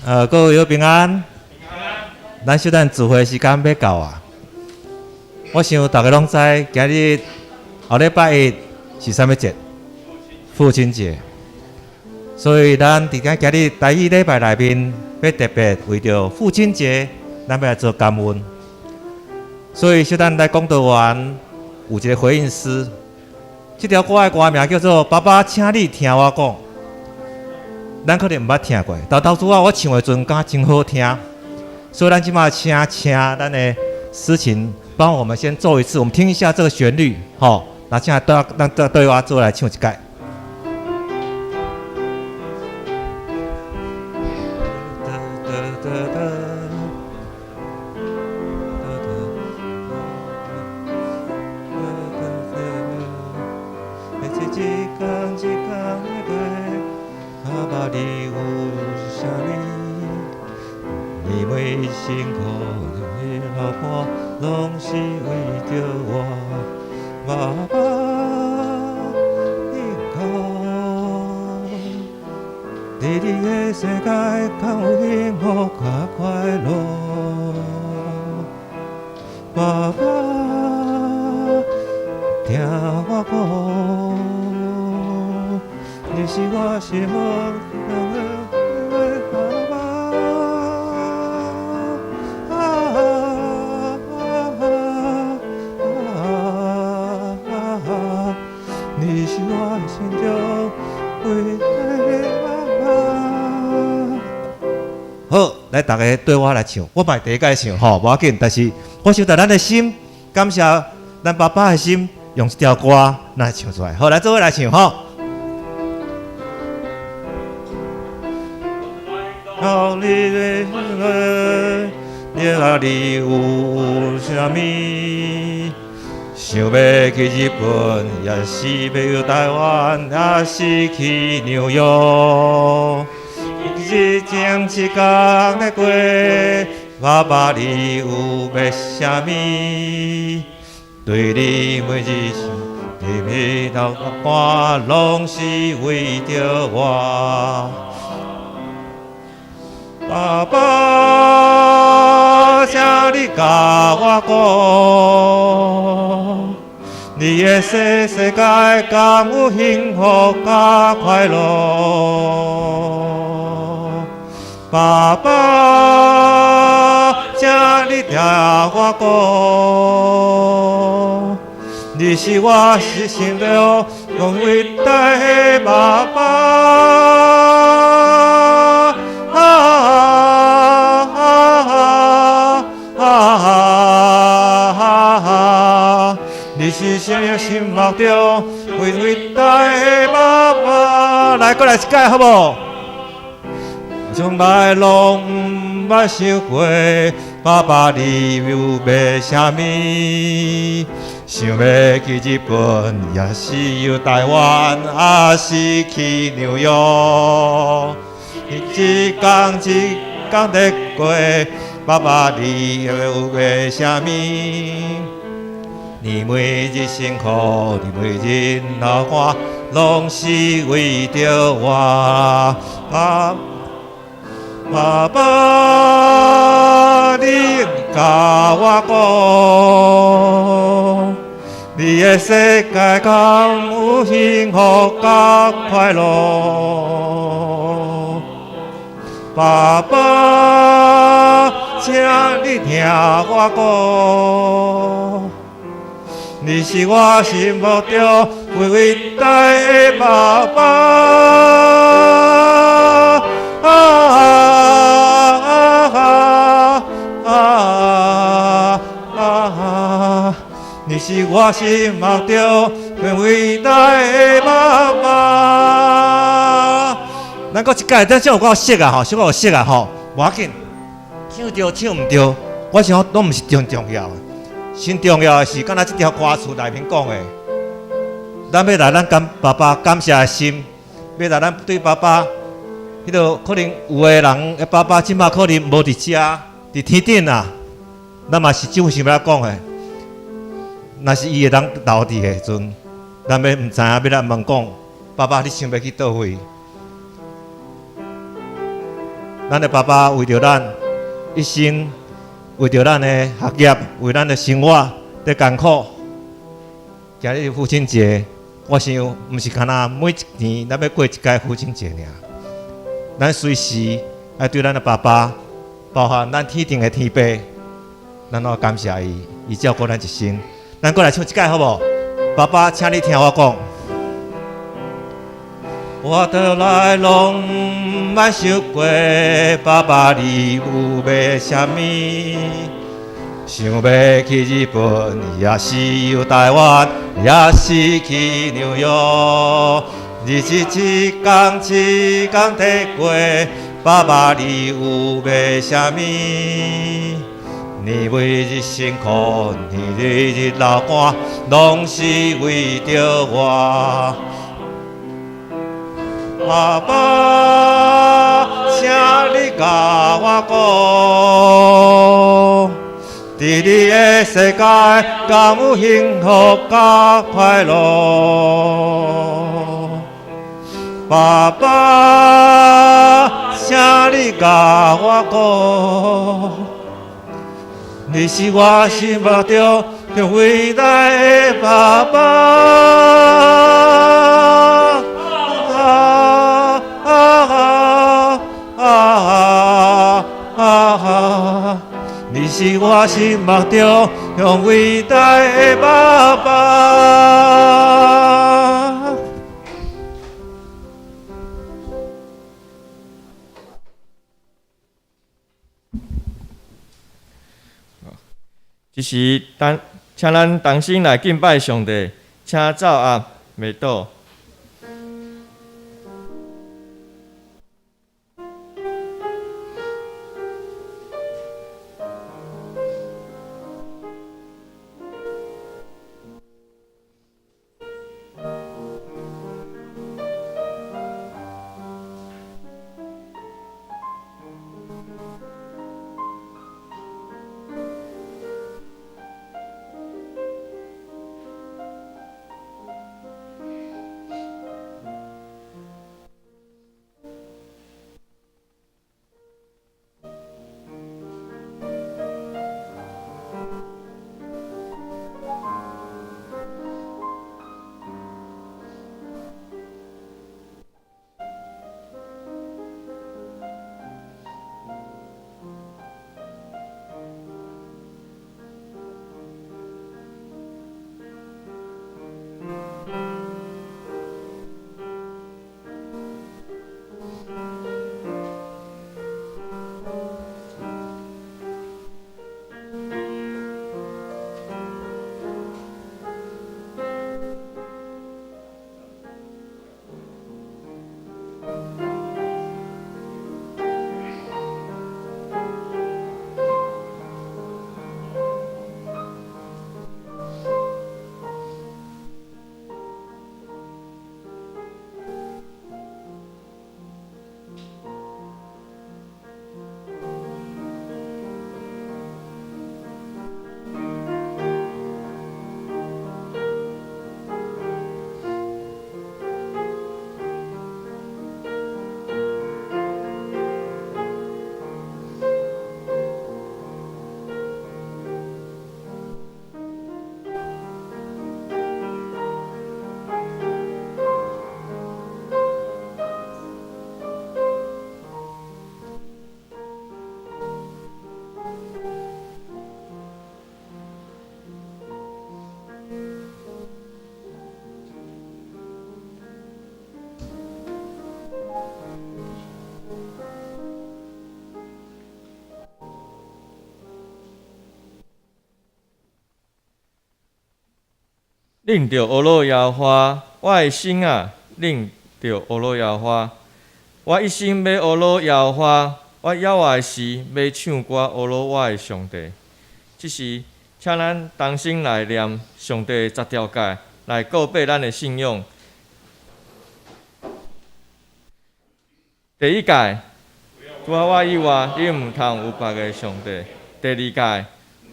各位好，平安。咱小等聚會時間欲到啊！我想大家攏知，今日後禮拜一是啥物節？父親節。所以咱佇今日台語禮拜內面，欲特別為著父親節，咱欲來做感恩。所以小等來講道完，有一個回應詩。這條歌的歌名叫做《爸爸，請你聽我講》。咱可能毋捌聽過，但當初我唱的時陣，感覺真好聽，所以咱這馬請咱的詩琴幫我們先做一次，我們聽一下這個旋律，吼，那請對咱對我做來唱一擺。好，來逐家對我來唱，我嘛第一擺唱吼，無要緊。但是我想著咱的心，感謝咱爸爸的心，用這條歌來唱出來。好，來做伙來唱吼。好，你你啊，你有啥物？想欲去日本，抑是欲遊台灣，抑是去紐約？一天一工咧過，爸爸你有欲啥物？對你每日想，日日流汗，攏是為著我。爸爸，請你共我講，你的世世界敢有幸福佮快樂？爸爸，請你聽我講，你是我心中上偉大的爸爸。啊啊啊啊！你是我心目中最偉大的爸爸。來，閣來一擺好無？從來攏毋捌想過，爸爸你有欲啥物？想欲去日本，抑是遊台灣，抑是去紐約？一工一工咧過，爸爸你有欲啥物？你每日辛苦，你每日流汗，攏是為著我。爸爸爸，你共我講，你的世界敢有幸福佮快樂？爸爸，請你聽我講，你是我心目中最偉大的爸爸。啊啊啊啊！你是我心目中最偉大的爸爸。咱閣一擺，咱唱有夠熟啊吼，小可有熟啊吼，無要緊，唱著唱毋著，我想攏毋是上重要的，先重要的是，敢若這條歌詞內面講的，咱欲來咱感爸爸感謝的心，欲來咱對爸爸，彼個可能有的人的爸爸這馬可能無佇遮，佇天頂啊，咱嘛是只想欲講的，若是伊會當留佇的時陣，咱欲毋知影欲來問講，爸爸你想欲去佗位？咱的爸爸為著咱一生，為著咱的學業，為咱的生活佇艱苦。今日父親節，我想毋是干焦每一年咱欲過一擺父親節爾，咱隨時愛對咱的爸爸，包含咱天頂的天父，咱攏感謝伊，伊照顧咱一生。咱閣來唱一擺好無？爸爸，請你聽我講。我倒來攏毋捌想過，爸爸你有欲啥物？想欲去日本，抑是遊台灣，抑是去紐約？日子一工一工佇過，爸爸你有欲啥物？你每日辛苦，你日日流汗，攏是為著我。爸爸，請你共我講，佇你的世界，敢有幸福佮快樂？爸爸，請你共我講，你是我心目中最偉大的爸爸。啊啊啊啊啊！你是我心目中最偉大的爸爸。這時，當請咱同心來敬拜上帝，請奏樂默禱。恁著呵咾耶和華，我的心啊，恁著呵咾耶和華。我一生欲呵咾耶和華，我猶活的時欲唱歌呵咾我的上帝。這時，請咱同心來念上帝的十條誡，來告白咱的信仰。第一誡，除了我以外，你毋通有別个上帝。第二誡，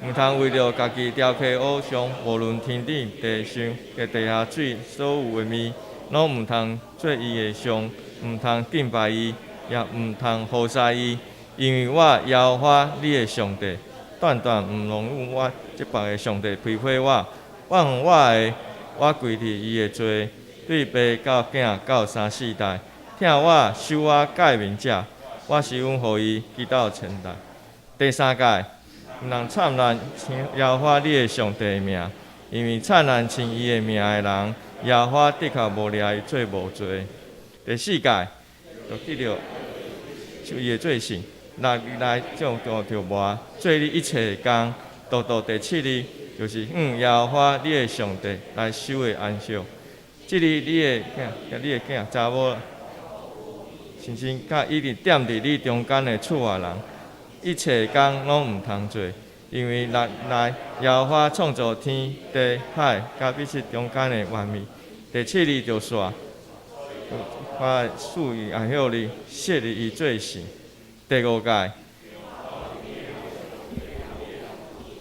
毋通為著家己雕刻偶像，無論天頂、地上、及地下水所有的物，攏毋通做伊的像，毋通敬拜伊，也毋通服侍伊。因為我耶和華你的上帝，斷斷毋容許我這別个上帝批評我，我予我的，我規定伊的罪，對爸到囝到三四代，疼我守我誡命者，我施恩予伊，直到千代。第三誡，毋通讖爛稱耶和華你的上帝的名，因為讖爛稱伊的名的人，耶和華的確無掠伊做無罪。第四誡，就得著受伊的做聖，六日內就著磨，做你一切的工，獨獨第七日，就是向耶和華你的上帝來守的安息。這日你的囝，佮你的囝查某，親像佮一直踮佇你中間的厝外人，一切工攏毋通做，因為六日內耶和華創造天地海，佮彼此中間的萬物。第七日就煞，我賜伊安息日，設立伊做聖。第五誡，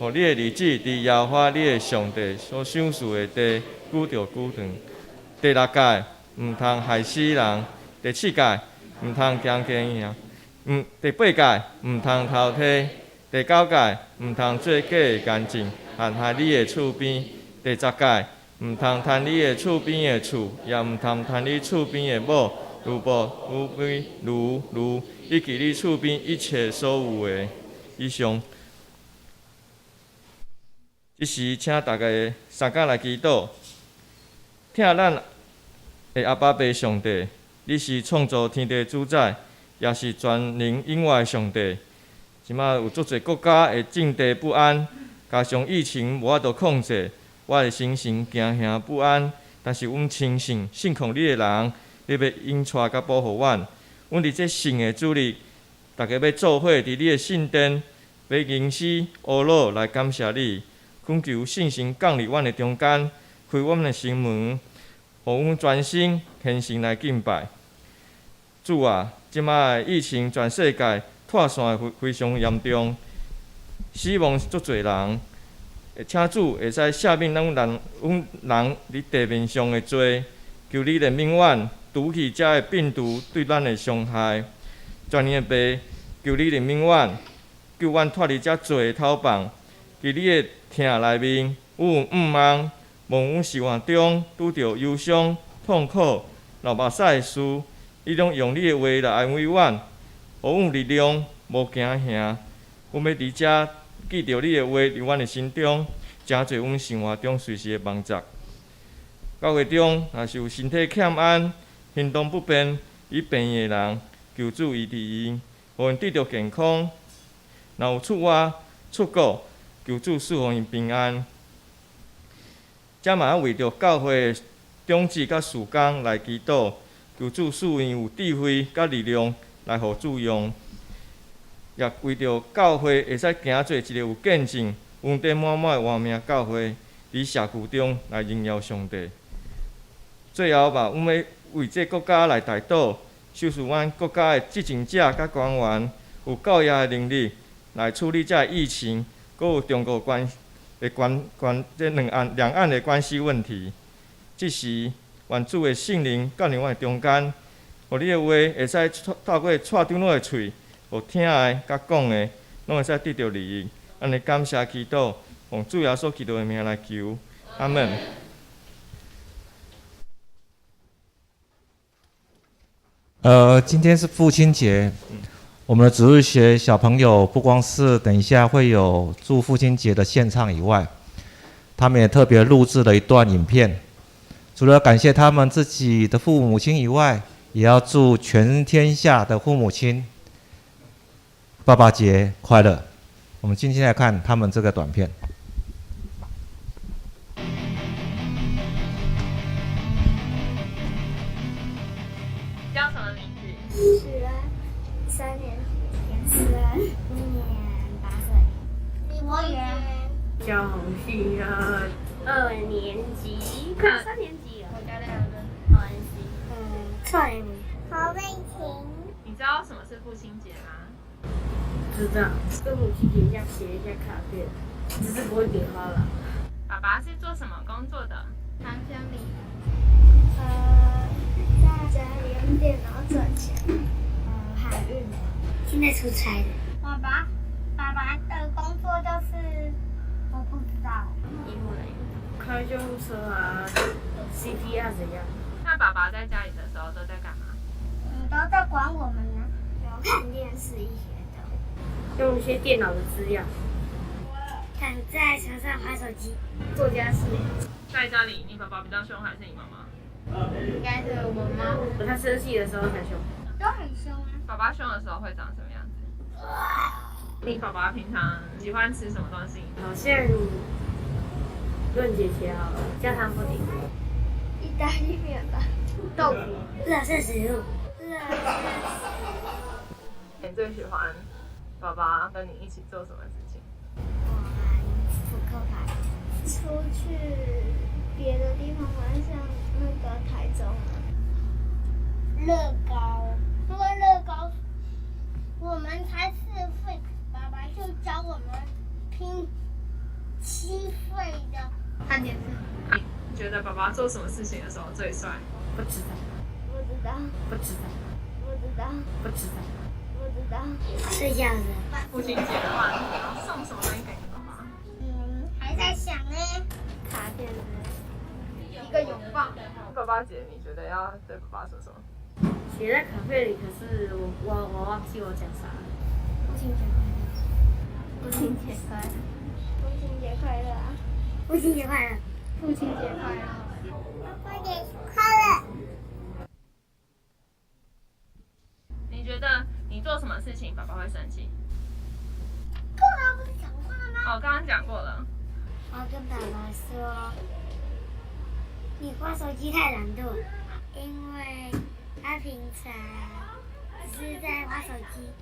予你的日子佇耶和華你的上帝所賞賜的地久著久長。第六誡，毋通害死人。第七誡，毋通強姦人。第八誡，毋通偷提。第九誡，毋通做假的見證，陷害你的厝邊。第十誡，毋通貪你的厝邊的厝，也毋通貪你厝邊的某、奴僕、奴婢、驢、驢，以及你厝邊一切所有的。以上。這時，請大家相共來祈禱。疼咱的阿爸父上帝，你是創造天地主宰，也是全能永活的上帝。這馬有足濟國家的政治不安，加上疫情無法度控制，我的心神驚嚇不安。但是阮深信，信靠你的人，你欲引帶佮保護阮。阮佇這聖的主日，大家欲做伙佇你的聖殿，欲吟詩呵咾來感謝你，懇求聖神降臨阮的中間，開阮的心門，予阮專心虔誠來敬拜。主啊，這馬的疫情全世界拖散的非非常嚴重，死亡足濟人。請主會使赦免咱人，阮人佇地面上的罪，求你憐憫阮，除去這个病毒對咱的傷害。全能的父，求你憐憫阮，救阮脫離這罪的頭棒。佇你的疼內面，有毋望，無論阮生活中拄著憂傷、痛苦、流目屎的事，你攏用你的話來安慰阮，予阮有力量，無驚嚇。阮欲佇遮記著你的話佇阮的心中，成做阮生活中隨時的幫助。教會中若是有身體欠安、行動不便、去病院的人，求主醫治𪜶，予𪜶得著健康。若有出外、出國，求主賜予𪜶平安。這嘛欲為著教會的長執佮事工來祈禱，求主賜𪜶有智慧佮力量來予主用。也為著教會會使行做一个有見證、恩典滿滿的活命教會，佇社區中來榮耀上帝。最後嘛，阮欲為這國家來代禱，賞賜阮國家的執政者佮官員有夠額的能力來處理這个疫情，閣有中國關的關關這兩岸兩岸的關係問題。這時，願主的聖靈降臨阮的中間，予你的話會使透過蔡長老的喙，予聽的佮講的，攏會使得著利益。按呢感謝祈禱，奉主耶穌基督的名來求，阿門。今天是父親節，我們的主日學小朋友不光是等一下會有祝父親節的獻唱以外，他們也特別錄製了一段影片，除了感謝他們自己的父母親以外，也要祝全天下的父母親爸爸節快樂。我們今天來看他們這個短片。叫什麼名字？許恩，三年級。思恩，今年8歲。李博元。叫洪旭恩，二年級，快三年級了。我叫廖恩，黃恩熙。蔡明。侯佩琴。你知道什麼是父親節嗎？知道，跟母親節一樣寫一下卡片，只是不會給花了。爸爸是做什麼工作的？唐經理。在家裡用電腦賺錢。海運。現在出差的。爸爸，爸爸的工作就是我不知道。醫護人員。開救護車啊，CPR 怎樣？那爸爸在家裡的時候都在幹嘛？嗯，都在管我們呢，有看電視一些的，用一些電腦的資料。躺在床上滑手機，做家事。在家裡，你爸爸比較兇還是你媽媽？應該是我媽。他生氣的時候才兇。都很兇啊。爸爸兇的時候會長什麼樣子？你爸爸平常喜歡吃什麼東西？好像論姐姐好了，焦糖布丁。意大利麵吧。豆腐。垃圾食物。垃圾食物。你最喜歡爸爸跟你一起做什麼事情？玩撲克牌。出去別的地方玩，像那個台中啊。樂高，因為樂高，我們才4歲，爸爸就教我們拼7歲的。看電視。你覺得爸爸做什麼事情的時候最帥？不知道。不知道。不知道。不知道。不知道。不知道。睡覺的。父親節的話，你要送什麼東西給你爸爸？嗯，還在想呢。卡片。一個擁抱。爸爸節，你覺得要對爸爸說什麼？寫在卡片裡，可是我忘記我講啥了。父親節快樂！父親節快樂！父親節快樂啊！父親節快樂！父親節快樂！父親節快樂！你覺得你做什麼事情，爸爸會生氣？剛剛不是講過了嗎？哦，剛剛講過了。我跟爸爸說，你滑手機太懶惰，因為他平常是在滑手機。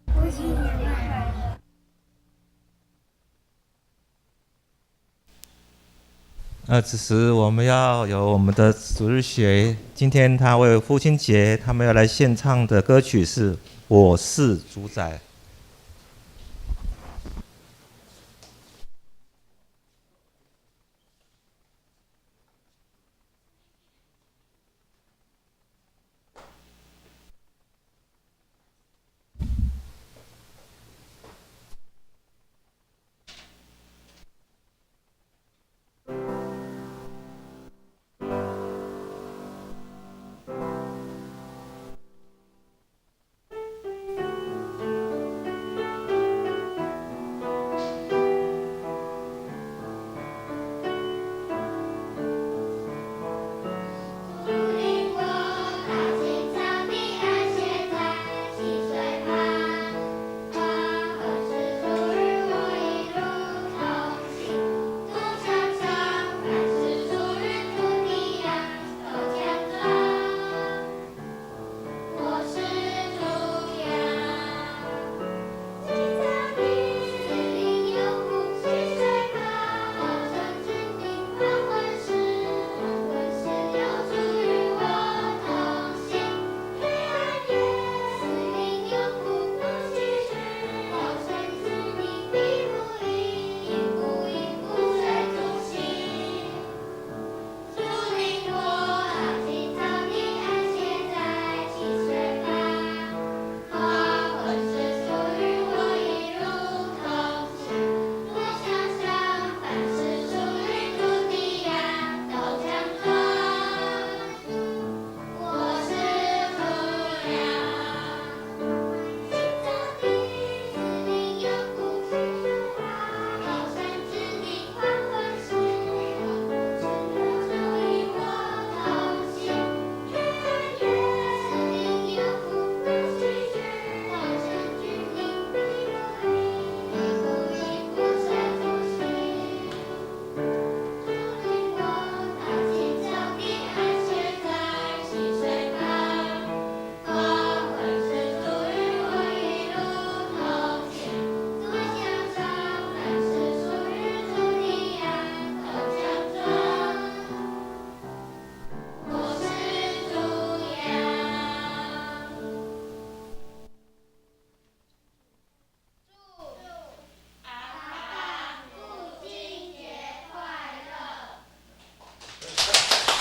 父親節快樂！那此時我們要有我們的主日學，今天他為父親節，他們要來獻唱的歌曲是《我是主宰》。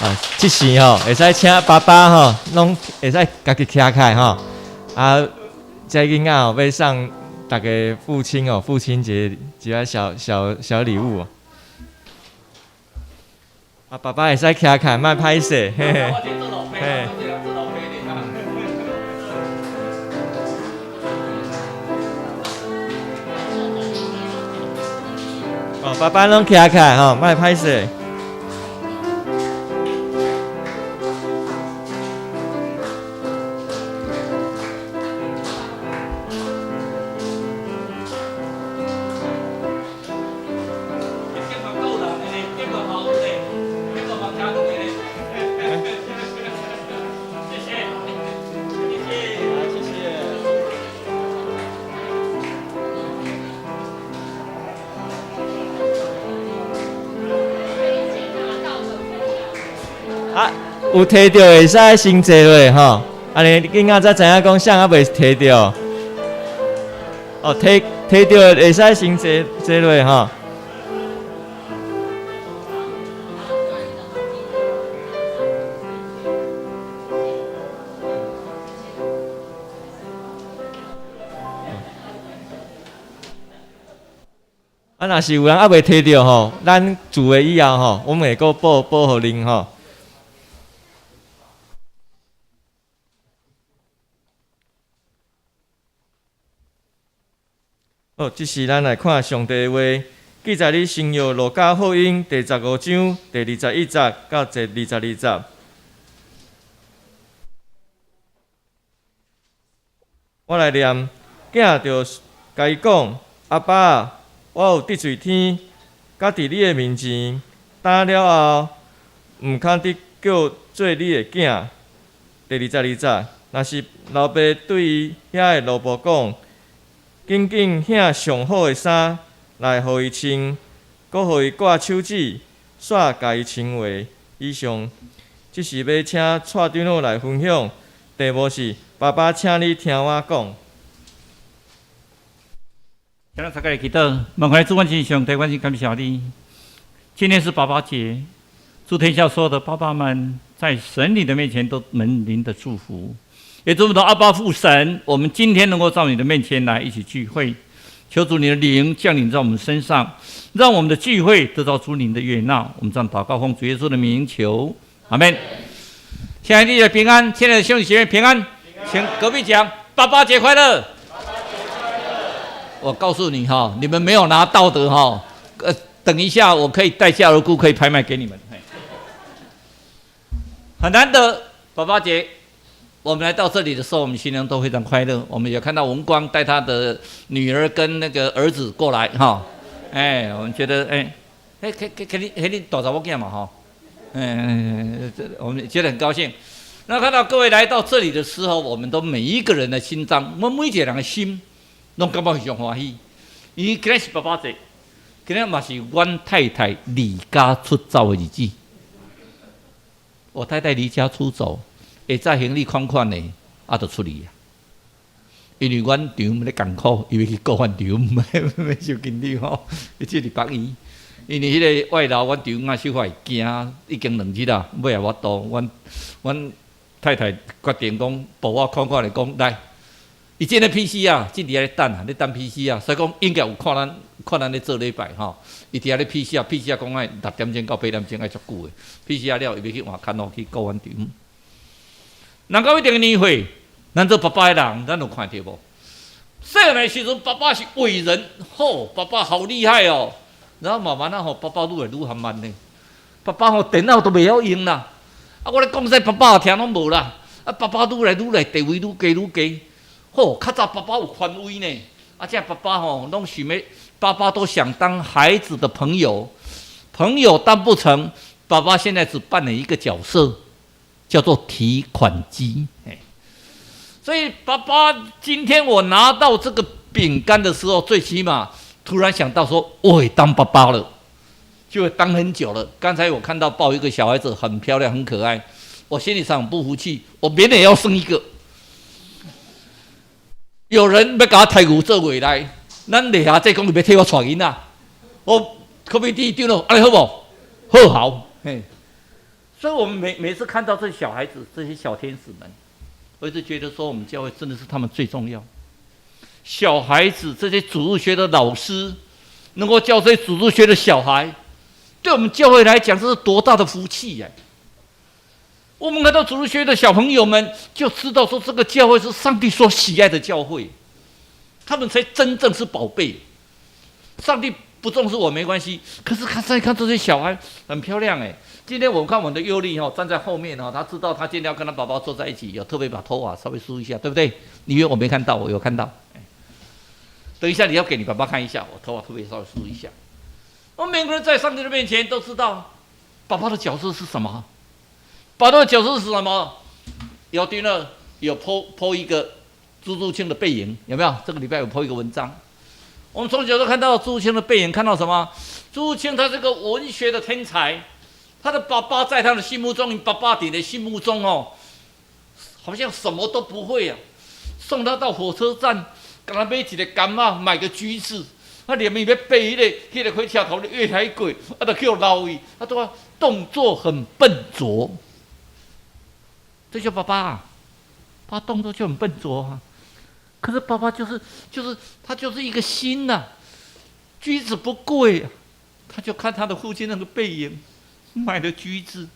啊，這時吼會使請爸爸吼，攏會使家己徛起來吼。啊，這囡仔吼欲送逐家父親哦，父親節一個小小小禮物哦。啊，爸爸會使徛起來，莫歹勢，嘿嘿。嘿。哦，爸爸攏徛起來吼，莫歹勢。啊，有提著會使先坐落吼。按呢囡仔才知影講啥猶未提著。哦，提提著會使先坐坐落吼。啊，若是有人猶未提著吼，咱聚會以後吼，阮會閣報報予恁吼。好，這時咱來看上帝的話，記載佇新約路加福音第十五章第二十一節到第二十二節。我來念，囝就共伊講：阿爸，我有得罪天，佮佇你的面前，擔了後，毋堪得叫做你的囝。第二十二節，若是老爸對伊遐个奴僕講：緊緊顯上好的衫來予伊穿，閣予伊掛手指，煞共伊親話。以上，這是欲請蔡長老來分享，題目是：爸爸，請你聽我講。請咱大家來祈禱，滿懷主，阮親上帝，阮真感謝你。今天是爸爸節，祝天下所有的爸爸們在神你的面前都蒙您的祝福。也祝福到阿爸父神，我們今天能夠到你的面前來一起聚會，求主你的靈降臨在我們身上，讓我們的聚會得到主靈的悅納。我們這樣禱告，奉主耶穌的名求，阿門。親愛的弟兄平安，親愛的兄弟姐妹平安，請隔壁講爸爸節快樂。我告訴你哈，你們沒有拿到的哈，等一下我可以待價而沽，可以拍賣給你們。很難得爸爸節，我們來到這裡的時候，我們心中都非常快樂。我們也看到文光帶他的女兒跟那個兒子過來哈，哎，我們覺得哎，哎，給給給你給你大查某囝嘛哈，哎，這我們覺得很高興。那看到各位來到這裡的時候，我們都每一個人的心臟，我們每一個人的心，攏感覺非常歡喜。因為今日是爸爸節，今日嘛是阮太太離家出走的日子。我太太離家出走，下早行李款款的，啊，就出去啊。因為阮丈母咧艱苦，伊欲去顧阮丈母，欲受緊張吼。伊這佇北醫，因為彼個外勞，阮丈母小可會驚，已經兩日啦，尾也無法度。阮阮太太決定講，抱我款款的講來，伊這咧 PCR，這佇遐咧等啊，咧等 PCR，所以講應該有看咱看咱咧做禮拜吼。伊佇遐咧 PCR，PCR 講愛六點鐘到八點鐘愛足久的，PCR 了，伊欲去換牽路去顧阮丈母。人到一定年歲，咱做爸爸的人，咱有看著無？細漢的時陣，爸爸是偉人，吼，爸爸好厲害哦。然後慢慢仔吼，爸爸愈來愈緩慢呢。爸爸吼，電腦都袂曉用啦。啊，我咧講啥，爸爸也聽攏無啦。啊，爸爸愈來愈來地位愈低愈低。吼，較早爸爸有權威呢。啊，這爸爸吼，攏想欲，爸爸都想當孩子的朋友，朋友當不成，爸爸現在只扮演一個角色，叫做提款機。所以爸爸今天我拿到這個餅乾的時候，最起碼突然想到說，我也當爸爸了，就會當很久了。剛才我看到抱一個小孩子，很漂亮，很可愛，我心裡上很不服氣，我明年也要生一個。有人欲共我刣牛做未來，咱下下這講伊欲替我帶囡仔，我可比第一張咯，按呢好無？好好，嘿。所以我們每次看到這些小孩子、這些小天使們，我一直覺得說，我們教會真的是他們最重要。小孩子這些主日學的老師，能夠教這些主日學的小孩，對我們教會來講，這是多大的福氣呀！我們看到主日學的小朋友們，就知道說這個教會是上帝所喜愛的教會，他們才真正是寶貝。上帝不重視我沒關係，可是看再看這些小孩很漂亮哎。今天我們看我們的尤麗哈站在後面哈，他知道他今天要跟他爸爸坐在一起，有特別把頭髮稍微梳一下，對不對？你以為我沒看到？我有看到。等一下你要給你爸爸看一下，我頭髮特別稍微梳一下。我們每個人在上帝的面前都知道，爸爸的角色是什麼？爸爸的角色是什麼？有的呢，有 po 一個朱自清的背影，有沒有？這個禮拜有 po 一個文章。我們從小都看到朱自清的背影，看到什麼？朱自清他是個文學的天才。他的爸爸在他的心目中，爸爸的心目中哦，好像什麼都不會啊。送他到火車站，共他買一个柑仔，買個橘子，啊，連伊欲爬彼个火車頭的月台軌，啊，就去予撈去，啊，都動作很笨拙。這叫爸爸，爸動作就很笨拙啊。可是爸爸就是他就是一個心吶，橘子不貴，他就看他的父親那個背影。買了橘子，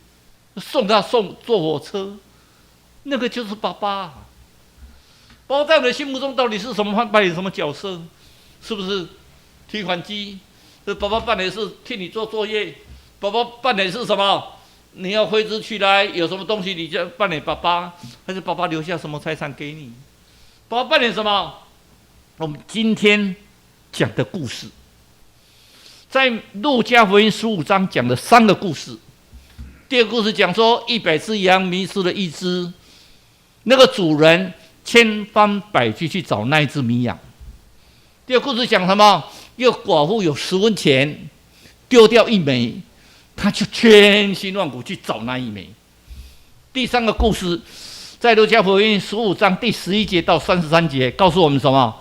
送他送坐火車，那個就是爸爸。爸爸在我的心目中到底是什麼？扮演什麼角色？是不是提款機？這爸爸扮演是替你做作業。爸爸扮演是什麼？你要揮之去來，有什麼東西你就扮演爸爸，還是爸爸留下什麼財產給你？爸爸扮演什麼？我們今天講的故事。在路加福音15章講了三個故事。第二個故事講說，100隻羊迷失了一隻，那個主人千方百計去找那一隻迷羊。第二個故事講什麼？一個寡婦有10文錢，丟掉一枚，他就千辛萬苦去找那一枚。第三個故事，在路加福音15章第11節到33節，告訴我們什麼？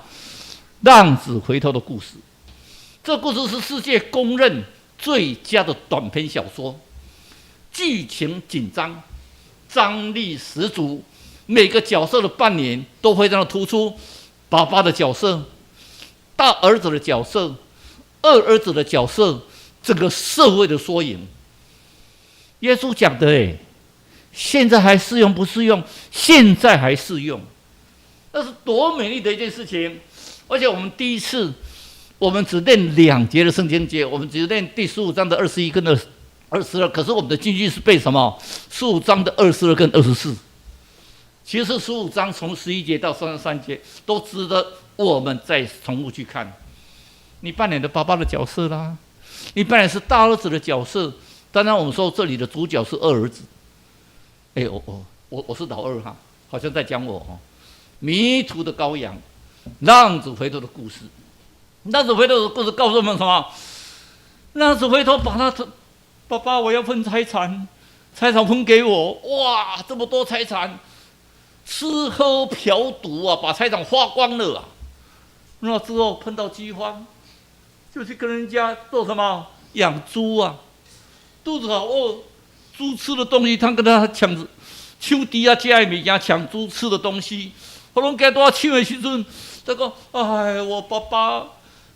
浪子回頭的故事。這故事是世界公認最佳的短篇小說，劇情緊張，張力十足，每個角色的扮演都非常的突出。爸爸的角色、大兒子的角色、二兒子的角色，整個社會的縮影。耶穌講的，哎，現在還適用不適用？現在還適用，那是多美麗的一件事情！而且我們第一次。我們只念兩節的聖經節，我們只念第十五章的21跟22。可是我們的金句是背什麼？十五章的22跟24。其實十五章從11節到33節都值得我們再重複去看。你扮演的爸爸的角色啦，你扮演是大兒子的角色。當然，我們說這裡的主角是二兒子。哎，我是老二哈，好像在講我哦。迷途的羔羊，浪子回頭的故事。浪子回頭的故事告訴我們什麼？浪子回頭把他的爸爸，我要分財產，財產分給我。哇，這麼多財產，吃喝嫖賭啊，把財產花光了啊。那之後碰到饑荒，就去跟人家做什麼養豬啊，肚子好餓，豬吃的東西，他跟他搶，搶豬仔食的物件，搶豬吃的東西。我攏驚拄搶的時陣，這個，哎，我爸爸。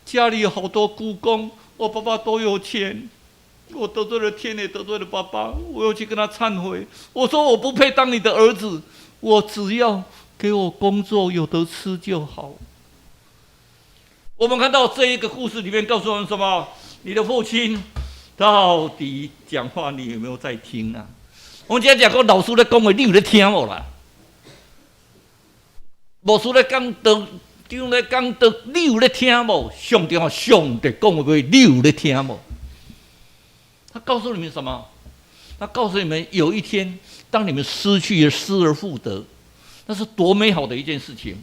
家裡有好多僱工，我爸爸都有錢，我得罪了天，也得罪了爸爸，我又去跟他懺悔。我說我不配當你的兒子，我只要給我工作有得吃就好。我們看到這一個故事裡面告訴我們什麼？你的父親到底講話你有沒有在聽啊？我們今天講過老師咧講話，你有咧聽無啦？牧師咧講道。長咧講道，你有咧聽無？上重要，上帝講話，你有咧聽無？他告訴你們什麼？他告訴你們，有一天，當你們失去而失而復得，那是多美好的一件事情。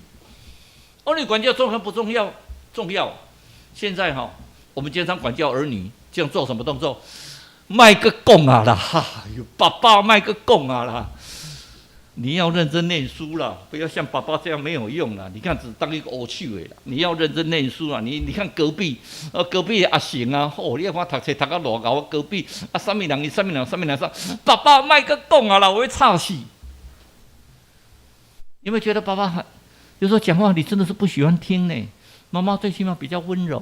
兒女管教重要不重要？重要。現在哈，我們經常管教兒女，這樣做什麼動作？莫閣講啊啦！哈喲，爸爸莫閣講啊啦！你要認真念書啦，不要像爸爸這樣沒有用啦。你看只當一個烏手的啦。你要認真念書啦。你看隔壁，隔壁阿成啊，哦，你看讀冊讀甲偌𠢕，隔壁啊，啥物人，啥物人，啥物人說，爸爸莫閣講啊啦，我會吵死。有沒有覺得爸爸很，有時候講話你真的是不喜歡聽呢？媽媽最起碼比較溫柔，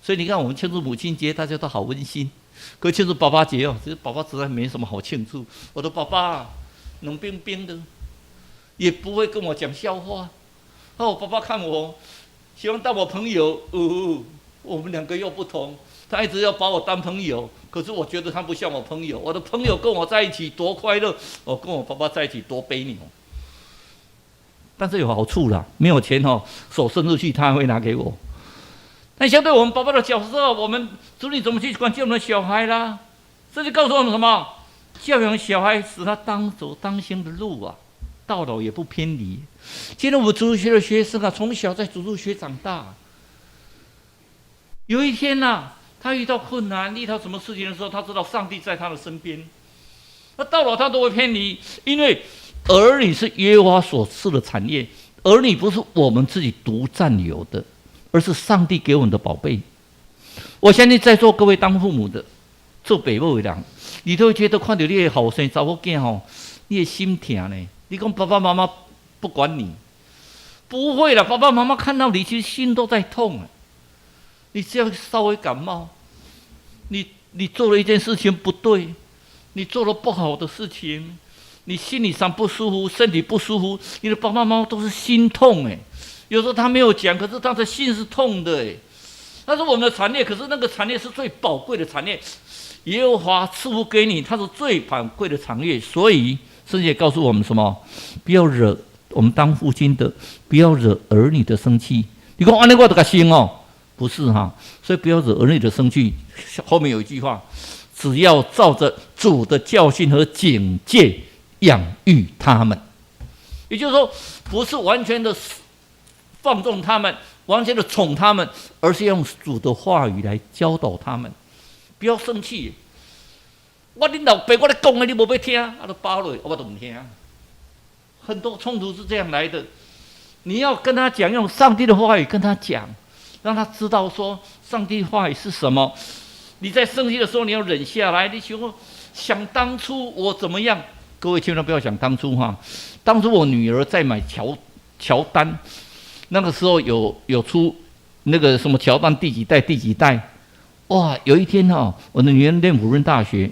所以你看我們慶祝母親節，大家都好溫馨。可慶祝爸爸節哦，其實爸爸實在沒什麼好慶祝。我的爸爸冷冰冰的，也不會跟我講笑話。哦，爸爸看我喜歡當我朋友，哦，我們兩個又不同。他一直要把我當朋友，可是我覺得他不像我朋友。我的朋友跟我在一起多快樂，我跟我爸爸在一起多別扭。但是有好處啦，沒有錢哦，手伸出去他還會拿給我。那相對我們爸爸的角色，我們子女怎麼去管教我們的小孩啦？這就告訴我們什麼？教養小孩，使他當走當行的路啊，到老也不偏離。今天我們主日學的學生啊，從小在主日學長大。有一天吶，他遇到困難，遇到什麼事情的時候，他知道上帝在他的身邊。那到老他都會偏離，因為兒女是耶和華所賜的產業，兒女不是我們自己獨佔有的，而是上帝給我們的寶貝。我相信在座各位當父母的，做爸母的人，你都會覺得看到你的後生查某囝吼，你的心疼呢。你講爸爸媽媽不管你，不會啦，爸爸媽媽看到你，其實心都在痛啊。你只要稍微感冒，你做了一件事情不對，你做了不好的事情，你心理上不舒服，身體不舒服，你的爸爸媽媽都是心痛哎。有時候他沒有講，可是他的心是痛的哎。他是我們的產業，可是那個產業是最寶貴的產業，耶和華賜福給你，它是最寶貴的產業。所以聖經也告訴我們什麼？不要惹我們當父親的，不要惹兒女的生氣。你講按呢我就共生哦，不是哈，所以不要惹兒女的生氣。後面有一句話，只要照着主的教訓和警戒養育他們，也就是說，不是完全的放縱他們，完全的寵他們，而是用主的話語來教導他們。不要生氣。我恁老爸我咧講的，你無欲聽，啊，就包落，我都毋聽。很多衝突是這樣來的。你要跟他講，用上帝的話語跟他講，讓他知道說上帝話語是什麼。你在生氣的時候，你要忍下來。你想，想當初我怎麼樣？各位千萬不要想當初哈。當初我女兒在買喬丹，那個時候有出那個什麼喬丹第幾代第幾代，哇！有一天哈，我的女兒念輔潤大學，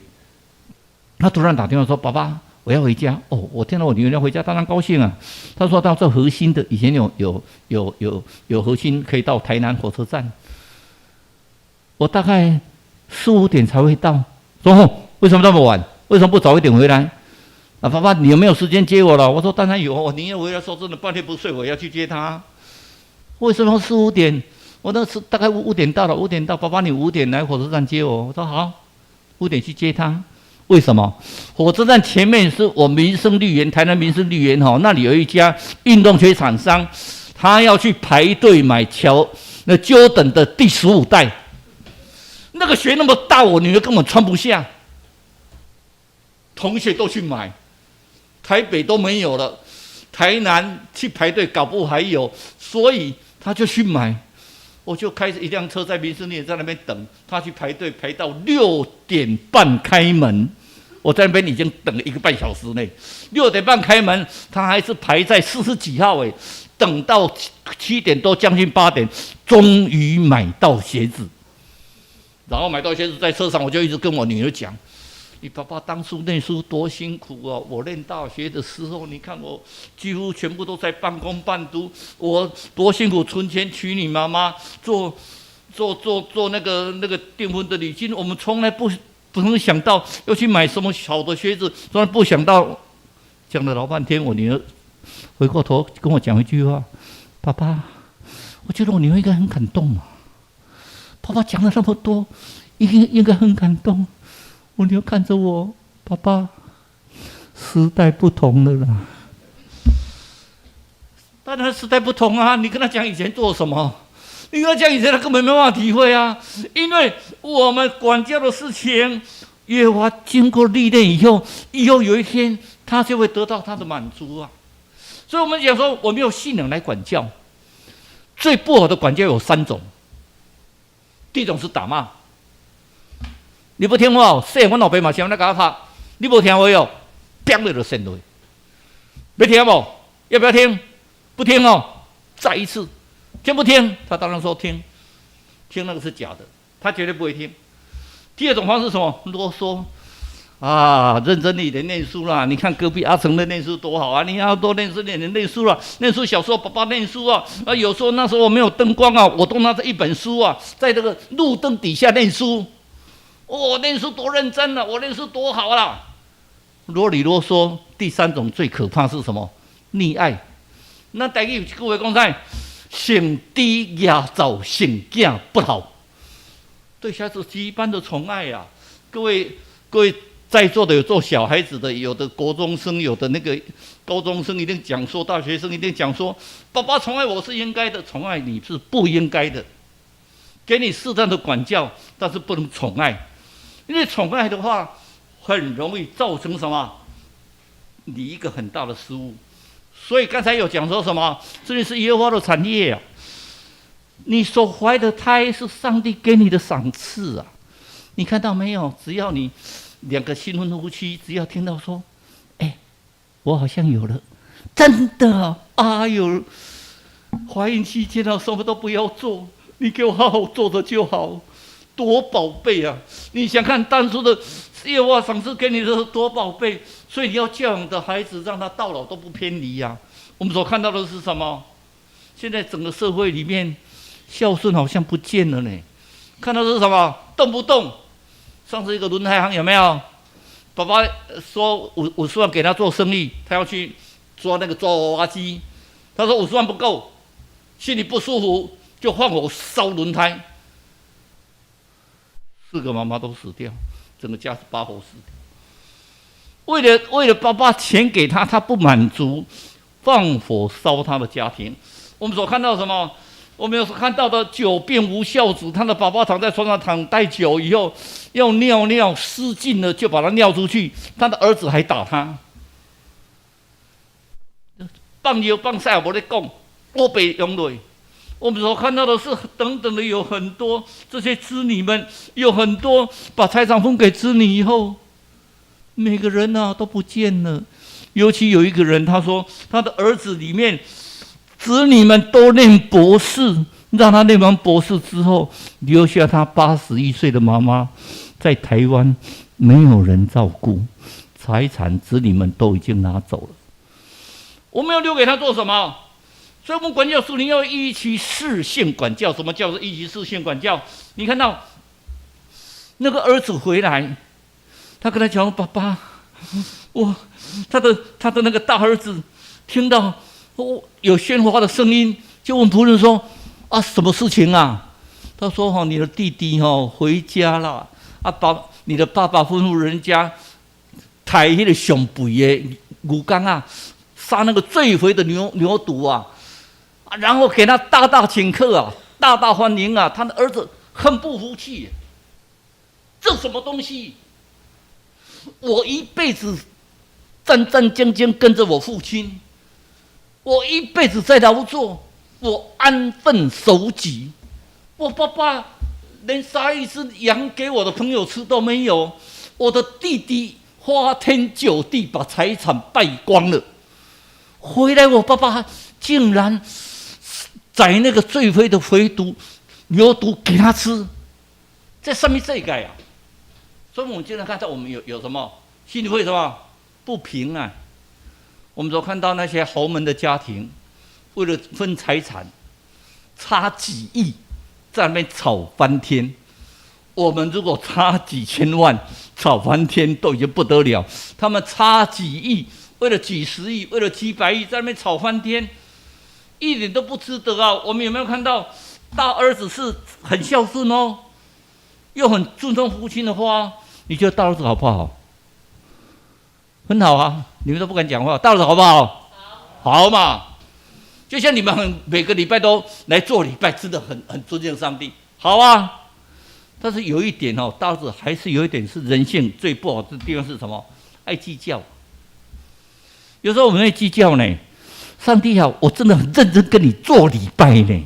她突然打電話說：“爸爸，我要回家。”哦，我聽到我女兒要回家，當然高興啊。她說到這核心的，以前有核心可以到台南火車站，我大概四五點才會到。說為什麼那麼晚？為什麼不早一點回來？啊，爸爸，你有沒有時間接我了？我說當然有，我寧願回來說真的半天不睡，我要去接他。為什麼四五點？我那時大概五點到了，五點到，爸爸你五點來火車站接我。我說好，五點去接他。為什麼？火車站前面是我民生綠園，台南民生綠園哈，那裡有一家運動鞋廠商，他要去排隊買喬那 Jordan 的第15代，那個鞋那麼大，我女兒根本穿不下。同學都去買，台北都沒有了，台南去排隊搞不好還有，所以他就去買。我就開著一輛車在民生綠園在那邊等他去排隊，排到6點半開門，我在那邊已經等了1個半小時呢。六點半開門，他還是排在40幾號誒，等到7點多將近8點，終於買到鞋子。然後買到鞋子，在車上我就一直跟我女兒講：“你爸爸當初念書多辛苦哦！我念大學的時候，你看我幾乎全部都在半工半讀，我多辛苦，存錢娶你媽媽，做那個訂婚的禮金，我們從來不曾想到要去買什麼好的鞋子，從來不想到。”講了老半天，我女兒回過頭跟我講一句話：“爸爸，我覺得我女兒應該很感動啊。爸爸講了那麼多，應該很感動。”我女兒看着我，爸爸，時代不同了啦。當然時代不同啊！你跟他講以前做什麼，你跟他講以前，他根本沒辦法體會啊。因為我們管教的事情，耶和華經過歷練以後，以後有一天他就會得到他的滿足啊。所以，我們講說，我們用信仰來管教，最不好的管教有三種。第一種是打罵，你不聽話哦，說阮老爸嘛是按呢共我拍，你無聽話哦，砰你就扇落去。欲聽無？要不要聽？不聽哦，再一次，聽不聽？他當然說聽，聽那個是假的，他絕對不會聽。第二種方式是什麼？囉嗦啊，認真一點念書啦！你看隔壁阿成的念書多好啊！你要多念書，念念念書啦。念書小時候爸爸念書啊，啊，有時候那時候沒有燈光啊，我都拿着一本書啊，在這個路燈底下念書。我念書多認真啊，我念書多好啦！囉里囉嗦。第三種最可怕是什麼？溺愛。那台語有一句話講啥？成豬夯灶，成囝不老。對小孩子極般的寵愛啊！各位各位在座的有做小孩子的，有的國中生，有的那個高中生，一定講說，大學生一定講說，爸爸寵愛我是應該的，寵愛你是不應該的。給你適當的管教，但是不能寵愛，因為寵愛的話，很容易造成什麼？你一個很大的失誤。所以剛才有講說什麼？這裡是耶和華的產業啊！你所懷的胎是上帝給你的賞賜啊！你看到沒有？只要你兩個新婚夫妻，只要聽到說：“哎，我好像有了，真的啊！”哎呦，懷孕期間啊，什麼都不要做，你給我好好坐著就好，多寶貝啊！你想看當初的耶和華賞賜給你的多寶貝，所以你要教養的孩子，讓他到老都不偏離呀。我們所看到的是什麼？現在整個社會裡面，孝順好像不見了呢。看到是什麼？動不動，上次一個輪胎行有沒有？爸爸說五十萬給他做生意，他要去抓那個抓娃娃機。他說五十萬不夠，心裡不舒服，就放火燒輪胎。四個媽媽都死掉，整個家是把火死掉。為了爸爸錢給他，他不滿足，放火燒他的家庭。我們所看到什麼？我們有看到的久病無孝子，他的爸爸躺在床上躺太久以後，要尿尿失禁了，就把他尿出去，他的兒子還打他。放尿放屎無咧講，烏白用落。我們所看到的是等等的有很多這些子女們，有很多把財產分給子女以後，每個人呢，都不見了。尤其有一個人，他說他的兒子裡面，子女們都念博士，讓他念完博士之後，留下他81歲的媽媽在台灣沒有人照顧，財產子女們都已經拿走了。我們要留給他做什麼？所以，我們管教屬靈要依其事性管教。什麼叫做依其事性管教？你看到那個兒子回來，他跟他講：“爸爸，我他的那個大兒子聽到有喧嘩的聲音，就問僕人說：‘啊，什麼事情啊？’他說：‘哈，你的弟弟哈回家了，啊，爸，你的爸爸吩咐人家刣彼個上肥的牛犅啊，殺那個最肥的牛犢啊。’然後給他大大請客啊，大大歡迎啊。他的兒子很不服氣，這什麼東西？我一輩子戰戰兢兢跟着我父親，我一輩子在勞作，我安分守己，我爸爸連殺一隻羊給我的朋友吃都沒有，我的弟弟花天酒地把財產敗光了，回來我爸爸竟然宰那個最肥的肥犢牛犢給他吃，這啥物世界啊？所以，我們經常看到我們有什麼心裡會什麼不平啊？我們所看到那些豪門的家庭，為了分財產，差幾億在那邊吵翻天。我們如果差幾千萬，吵翻天都已經不得了。他們差幾億，為了幾十億，為了幾百億，在那邊吵翻天，一點都不值得啊！我們有沒有看到大兒子是很孝順哦，又很尊重父親的話？你覺得大兒子好不好？很好啊，你們都不敢講話。大兒子好不好？好，好嘛。就像你們很每個禮拜都來做禮拜，真的很尊敬上帝，好啊。但是有一點哦，大兒子還是有一點是人性最不好的地方是什麼？愛計較。有时候我们会计较呢。上帝啊，我真的很认真跟你做礼拜呢，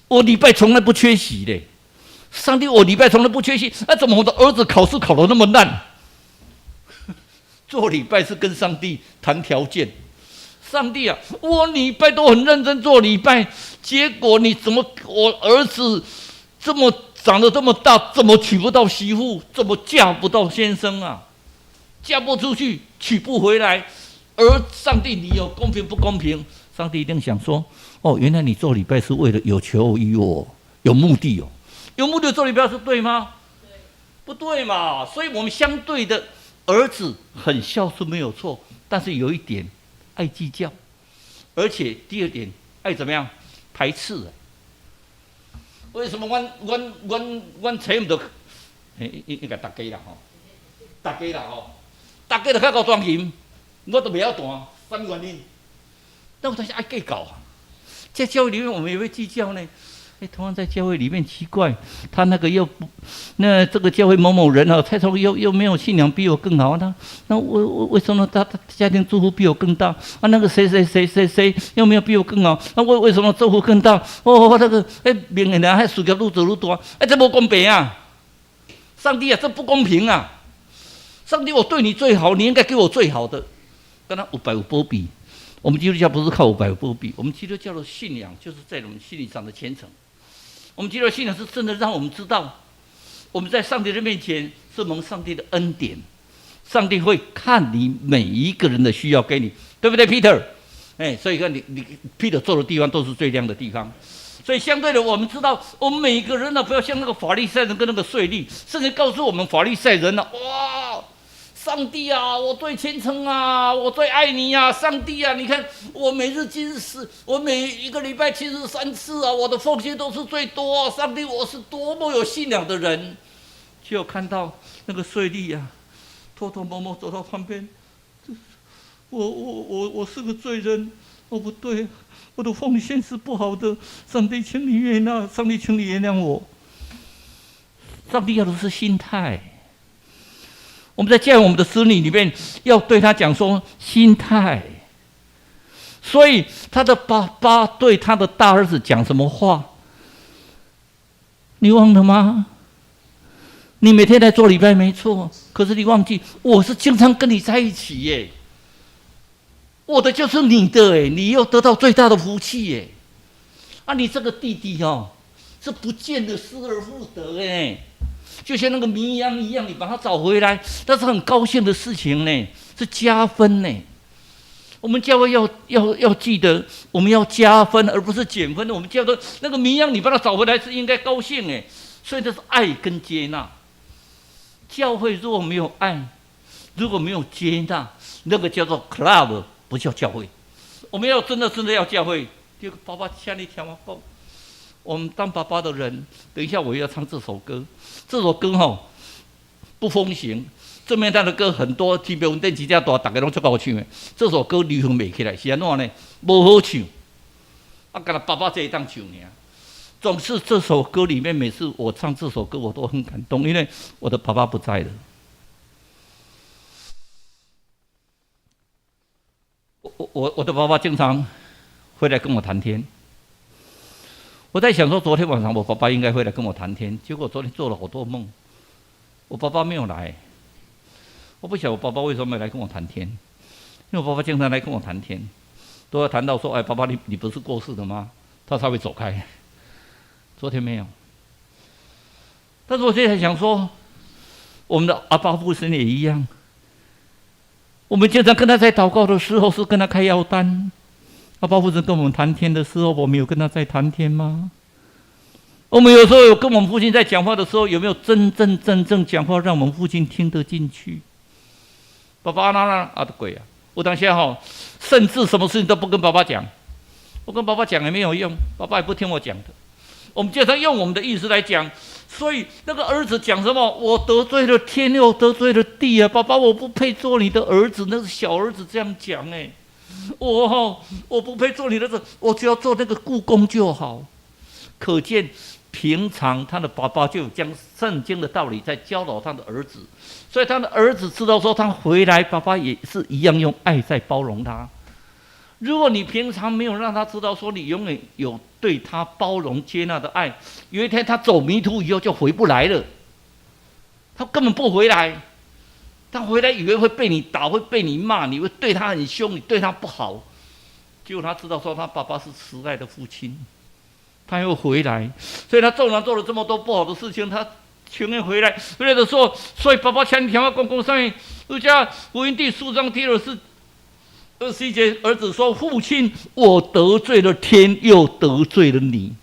我礼拜从来不缺席的。上帝，我礼拜从来不缺席，那怎么我的儿子考试考得那么烂？做礼拜是跟上帝谈条件。上帝啊，我礼拜都很认真做礼拜，结果你怎么我儿子这么长得这么大，怎么娶不到媳妇，怎么嫁不到先生啊？嫁不出去，娶不回来。而上帝，你有公平不公平？上帝一定想说：哦，原来你做礼拜是为了有求于我，有目的哦，有目的做礼拜是对吗？对，不对嘛？所以我们相对的儿子很孝顺没有错，但是有一点爱计较，而且第二点爱怎么样？排斥。为什么阮揣毋著？应该大家啦吼，大家啦吼，大家都較𠢕彈琴，我都袂曉彈，啥物原因？那我就是愛計較啊。在教會裡面，我們也會計較呢。哎，同樣在教會裡面，奇怪，他那個又不，那這個教會某某人啊，蔡聰又沒有信仰比我更好，那我為什麼他家庭祝福比我更大？啊，那個誰誰誰誰誰又沒有比我更好？那為什麼祝福更大？哦，那個哎，明顯的還事業愈做愈大，哎，這無公平啊！上帝啊，這不公平啊！上帝，我對你最好，你應該給我最好的。跟他有白有保庇，我們基督教不是靠有白有保庇，我們基督教的信仰就是在我們心理上的虔誠。我們基督教信仰是真的讓我們知道，我們在上帝的面前是蒙上帝的恩典，上帝會看你每一個人的需要給你，對不對，Peter？哎，所以看你 Peter 坐的地方都是最亮的地方。所以相對的，我們知道，我們每個人呢，不要像那個法利賽人跟那個稅吏，甚至告訴我們法利賽人呢，哇！上帝啊，我最虔誠啊，我最愛你啊！上帝啊，你看我每日禁食，我每一個禮拜禁食3次啊，我的奉獻都是最多啊。上帝，我是多麼有信仰的人。就看到那個稅吏啊，偷偷摸摸走到旁邊，我是個罪人，我不對，我的奉獻是不好的。上帝，請你原諒，上帝，請你原諒我。上帝要的是心態。我們在教育我們的子女裡面，要對他講說心態。所以他的爸爸對他的大兒子講什麼話？你忘了嗎？你每天在做禮拜沒錯，可是你忘記我是經常跟你在一起耶。我的就是你的哎，你又得到最大的福氣耶。啊，你這個弟弟哦，是不見得失而復得哎。就像那個綿羊一樣，你把它找回來，那是很高興的事情呢，是加分呢。我們教會要記得，我們要加分，而不是減分。我們叫做那個綿羊，你把它找回來是應該高興哎。所以這是愛跟接納。教會如果沒有愛，如果沒有接納，那個叫做 club，不叫教會。我們要真的真的要教會，就爸爸請你聽我講。我們當爸爸的人，等一下我要唱這首歌。這首歌吼不風行，正面他的歌很多，天平穩定真正大，大家攏足𠢕唱的。這首歌流行袂起來，是按怎呢？無好唱，啊，干焦爸爸這一當唱爾。總是這首歌裡面，每次我唱這首歌，我都很感動，因為我的爸爸不在了。我的爸爸經常會來跟我談天。我在想說，昨天晚上我爸爸應該會來跟我談天，結果昨天做了好多夢，我爸爸沒有來。我不曉得我爸爸為什麼沒來跟我談天，因為我爸爸經常來跟我談天，都要談到說：“哎，爸爸，你不是過世的嗎？”他才會走開。昨天沒有，但是我現在想說，我們的阿爸父神也一樣，我們經常跟他在禱告的時候是跟他開藥單。阿爸父神跟我們談天的時候，我們有跟他在談天嗎？我們有時候有跟我們父親在講話的時候，有沒有真真正正講話，讓我們父親聽得進去？爸爸那那啊的鬼啊！我當下哈，甚至什麼事情都不跟爸爸講，我跟爸爸講也沒有用，爸爸也不聽我講的。我們經常用我們的意思來講，所以那個兒子講什麼？我得罪了天，又得罪了地啊！爸爸，我不配做你的兒子。那個小兒子這樣講哎。我不配做你的兒子，我只要做那個僱工就好。可見平常他的爸爸就將聖經的道理在教導他的兒子，所以他的兒子知道說他回來，爸爸也是一樣用愛在包容他。如果你平常沒有讓他知道說你永遠有對他包容接納的愛，有一天他走迷途以後就回不來了，他根本不回來。他回來以為會被你打，會被你罵，你會對他很兇，你對他不好。結果他知道說他爸爸是慈愛的父親，他又回來，所以他縱然做了這麼多不好的事情，他情願回來。回來的時候，所以爸爸請你聽我講講啥？路加福音第四章第21節，兒子說：“父親，我得罪了天，又得罪了你。”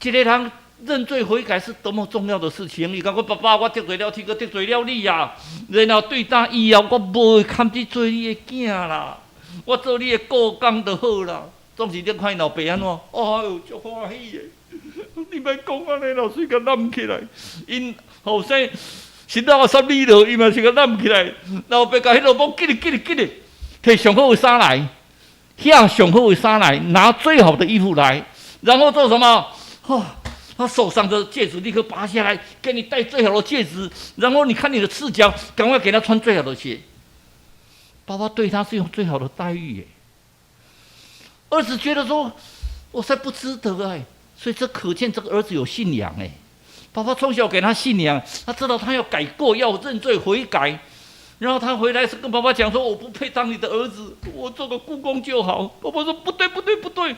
這個人認罪悔改是多麼重要的事情。伊講我爸爸，我得罪了天，閣得罪了你啊。然後對今以後，我無會堪去做你的囝啦。我做你的雇工就好啦。總是你看𪜶老爸按怎？哎喲，足歡喜的。你莫講按呢，老師共攬起來。𪜶後生是老十你落，伊嘛是共攬起來。老爸共彼落某緊咧緊咧緊咧，提上好的衫來，遐上好的衫來，拿最好的衣服來，然後做什麼？哦，他手上的戒指立刻拔下來，給你戴最好的戒指，然後你看你的赤腳，趕快給他穿最好的鞋。爸爸對他是用最好的待遇耶。兒子覺得說，我實在不值得哎，所以這可見這個兒子有信仰哎。爸爸從小給他信仰，他知道他要改過，要認罪悔改。然後他回來是跟爸爸講說：“我不配當你的兒子，我做個雇工就好。”爸爸說：“不對，不對，不對，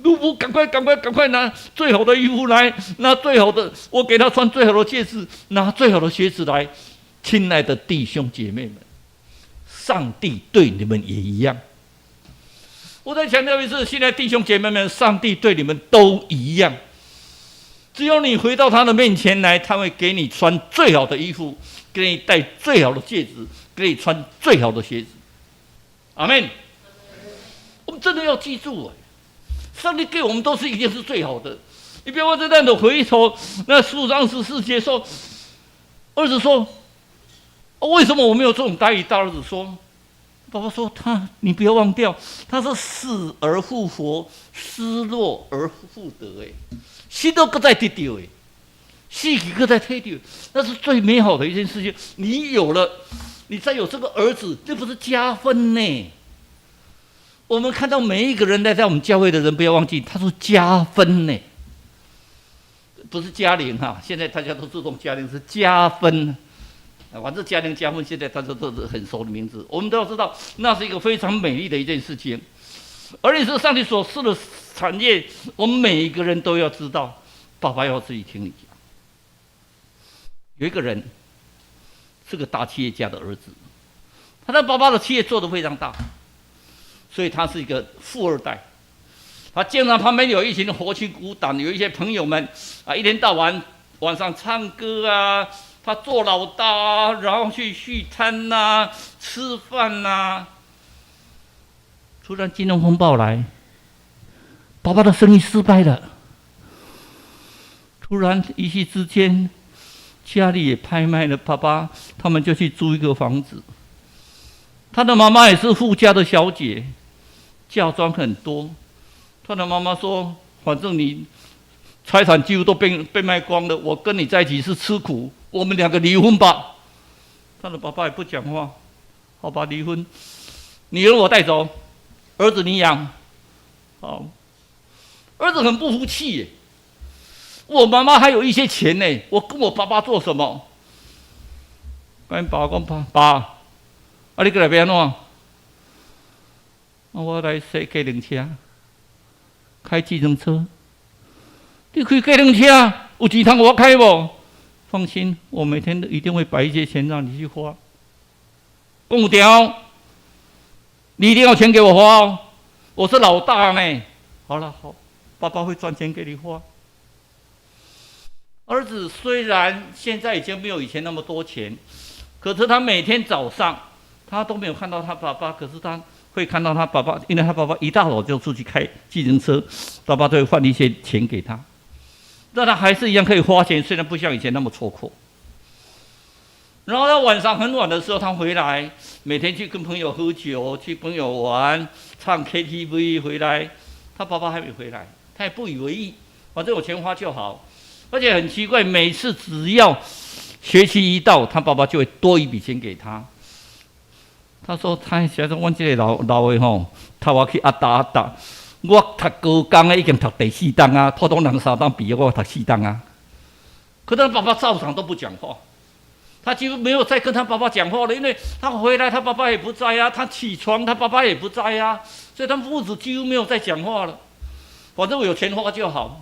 奴僕趕快，趕快，趕快拿最好的衣服來，拿最好的，我給他穿最好的戒指，拿最好的鞋子來。”親愛的弟兄姐妹們，上帝對你們也一樣。我再強調一次，現在弟兄姐妹們，上帝對你們都一樣。只要你回到他的面前來，他會給你穿最好的衣服，給你戴最好的戒指，給你穿最好的鞋子。阿門。我們真的要記住，上帝給我們都是一定是最好的。你別忘這樣的回頭，那4章14節說，兒子說，為什麼我沒有這種待遇？大兒子說，爸爸說他，你不要忘掉，他是死而復活，失落而復得。哎，死都閣再得著的，死去閣再提著，那是最美好的一件事情。你有了，你再有這個兒子，這不是加分呢？我們看到每一個人來在我們教會的人，不要忘記，他是加分呢，不是加零哈。現在大家都自動加零，是加分。反正加零加分，現在大家都是很熟的名字。我們都要知道，那是一個非常美麗的一件事情。而且是上帝所賜的產業，我們每一個人都要知道。爸爸要自己聽你講。有一個人是個大企業家的兒子，他的爸爸的企業做得非常大，所以他是一個富二代。他經常旁邊有一群狐群狗黨，有一些朋友們啊，一天到晚晚上唱歌啊，他做老大啊，然後去聚餐吶、吃飯吶。突然金融風暴來，爸爸的生意失敗了。突然一夕之間，家裡也拍賣了，爸爸他們就去租一個房子。他的媽媽也是富家的小姐，嫁妝很多。他的媽媽說：“反正你財產幾乎都被賣光了，我跟你在一起是吃苦，我們兩個離婚吧。”他的爸爸也不講話，好吧，離婚，女兒我帶走，兒子你養。好，兒子很不服氣耶，我媽媽還有一些錢呢，我跟我爸爸做什麼？跟爸講爸爸，啊你過來欲按怎？啊我來駛計程車，開計程車。你開計程車有錢通予我開無？放心，我每天都一定會擺一些錢讓你去花。講有聽，你一定要錢給我花哦，我是老大呢。好了，好，爸爸會賺錢給你花。兒子雖然現在已經沒有以前那麼多錢，可是他每天早上他都沒有看到他爸爸，可是他會看到他爸爸，因為他爸爸一大早就出去開計程車，爸爸都會換一些錢給他，那他還是一樣可以花錢，雖然不像以前那麼戳闊。然後到晚上很晚的時候，他回來，每天去跟朋友喝酒，去朋友玩，唱 KTV 回來，他爸爸還沒回來，他也不以為意，反正有錢花就好。而且很奇怪，每次只要學期一到，他爸爸就會多一筆錢給他。他說他現在阮這个老老的吼，頭我去壓打壓打，我讀高工的已經讀第四冬啊，普通人三冬畢業，我讀四冬啊。可他爸爸照常都不講話，他幾乎沒有再跟他爸爸講話了，因為他回來他爸爸也不在啊，他起床他爸爸也不在啊，所以他們父子幾乎沒有再講話了。反正我有錢花就好。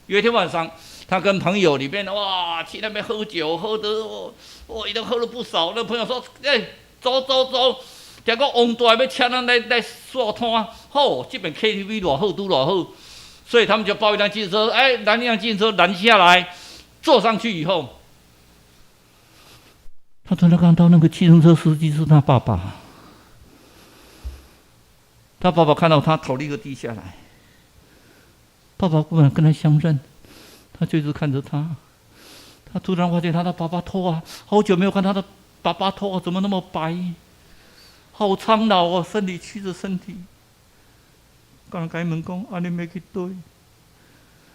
有一天晚上，他跟朋友裡面哇去那邊喝酒，喝得我已經喝了不少。那朋友說：“欸，走走走，聽講王大欲請咱來來刷攤，好，這邊 KTV 偌好，拄偌好。”所以他們就包一輛計程車，哎，攔一輛計程車攔下來，坐上去以後，他突然看到那個計程車司機是他爸爸。他爸爸看到他，頭立刻低下來。爸爸不敢跟他相認，他就一直看着他。他突然發現他的爸爸頭啊，好久沒有看他的爸爸頭啊，怎麼那麼白？好蒼老哦，身體曲着身體。剛剛問講，啊，你欲去佗？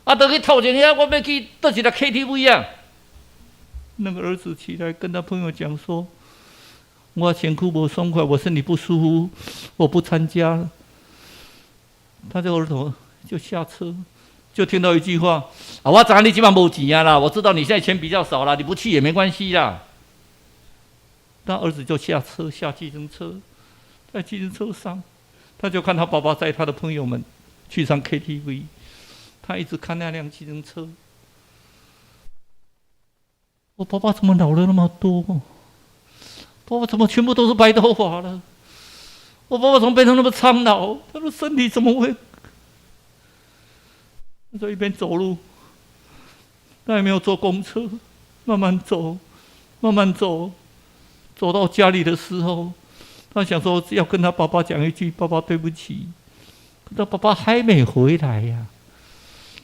啊，就去頭前遐，我欲去佗一个 KTV 啊。那個兒子起來跟他朋友講說：“我身軀無爽快，我身體不舒服，我不參加了。”他這個兒子就下車，就聽到一句話：“啊，我知影你這擺無錢啊啦，我知道你現在錢比較少啦，你不去也沒關係啦。”他兒子就下車，下計程車，在計程車上，他就看他爸爸載他的朋友們去唱 KTV，他一直看那輛計程車。我爸爸怎麼老了那麼多？爸爸怎麼全部都是白頭髮了？我爸爸怎麼變成那麼蒼老？他的身體怎麼會？他就一邊走路，他也沒有坐公車，慢慢走，慢慢走，走到家裡的時候，他想說要跟他爸爸講一句：“爸爸，對不起。”可他爸爸還沒回來呀。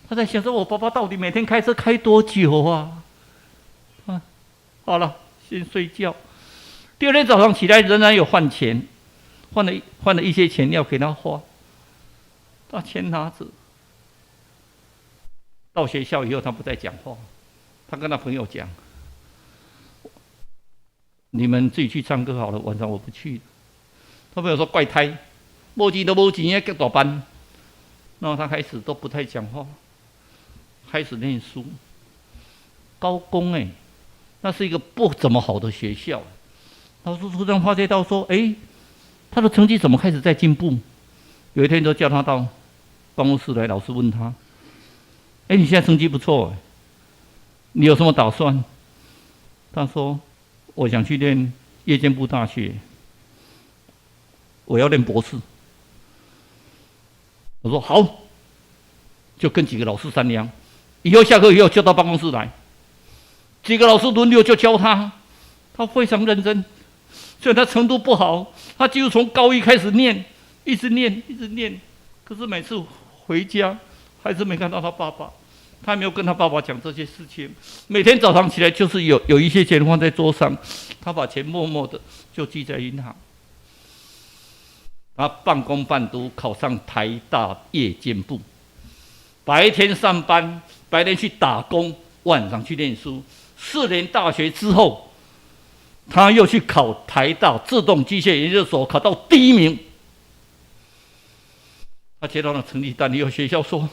他在想說：“我爸爸到底每天開車開多久啊？”啊，好了，先睡覺。第二天早上起來，仍然有換錢，換了一些錢要給他花。他錢拿着，到學校以後，他不再講話。他跟他朋友講：“你們自己去唱歌好了，晚上我不去。”他朋友說：“怪胎，無錢都無錢，還結大班。”然後他開始都不太講話，開始念書。高工哎，那是一個不怎麼好的學校。老師突然發覺到說：“哎，他的成績怎麼開始在進步？”有一天就叫他到辦公室來，老師問他：“哎，你現在成績不錯，你有什麼打算？”他說：“我想去念夜間部大學，我要念博士。”我說：“好。”就跟幾個老師商量，以後下課以後就到辦公室來，幾個老師輪流就教他，他非常認真。雖然他程度不好，他就從高一開始念，一直念，一直念。可是每次回家還是沒看到他爸爸，他沒有跟他爸爸講這些事情。每天早上起來就是有一些錢放在桌上，他把錢默默的就寄在銀行。他半工半讀考上台大夜間部，白天上班，白天去打工，晚上去念書。4年大學之後，他又去考台大自動機械研究所，考到第一名。他接到了成績單，以後學校說：“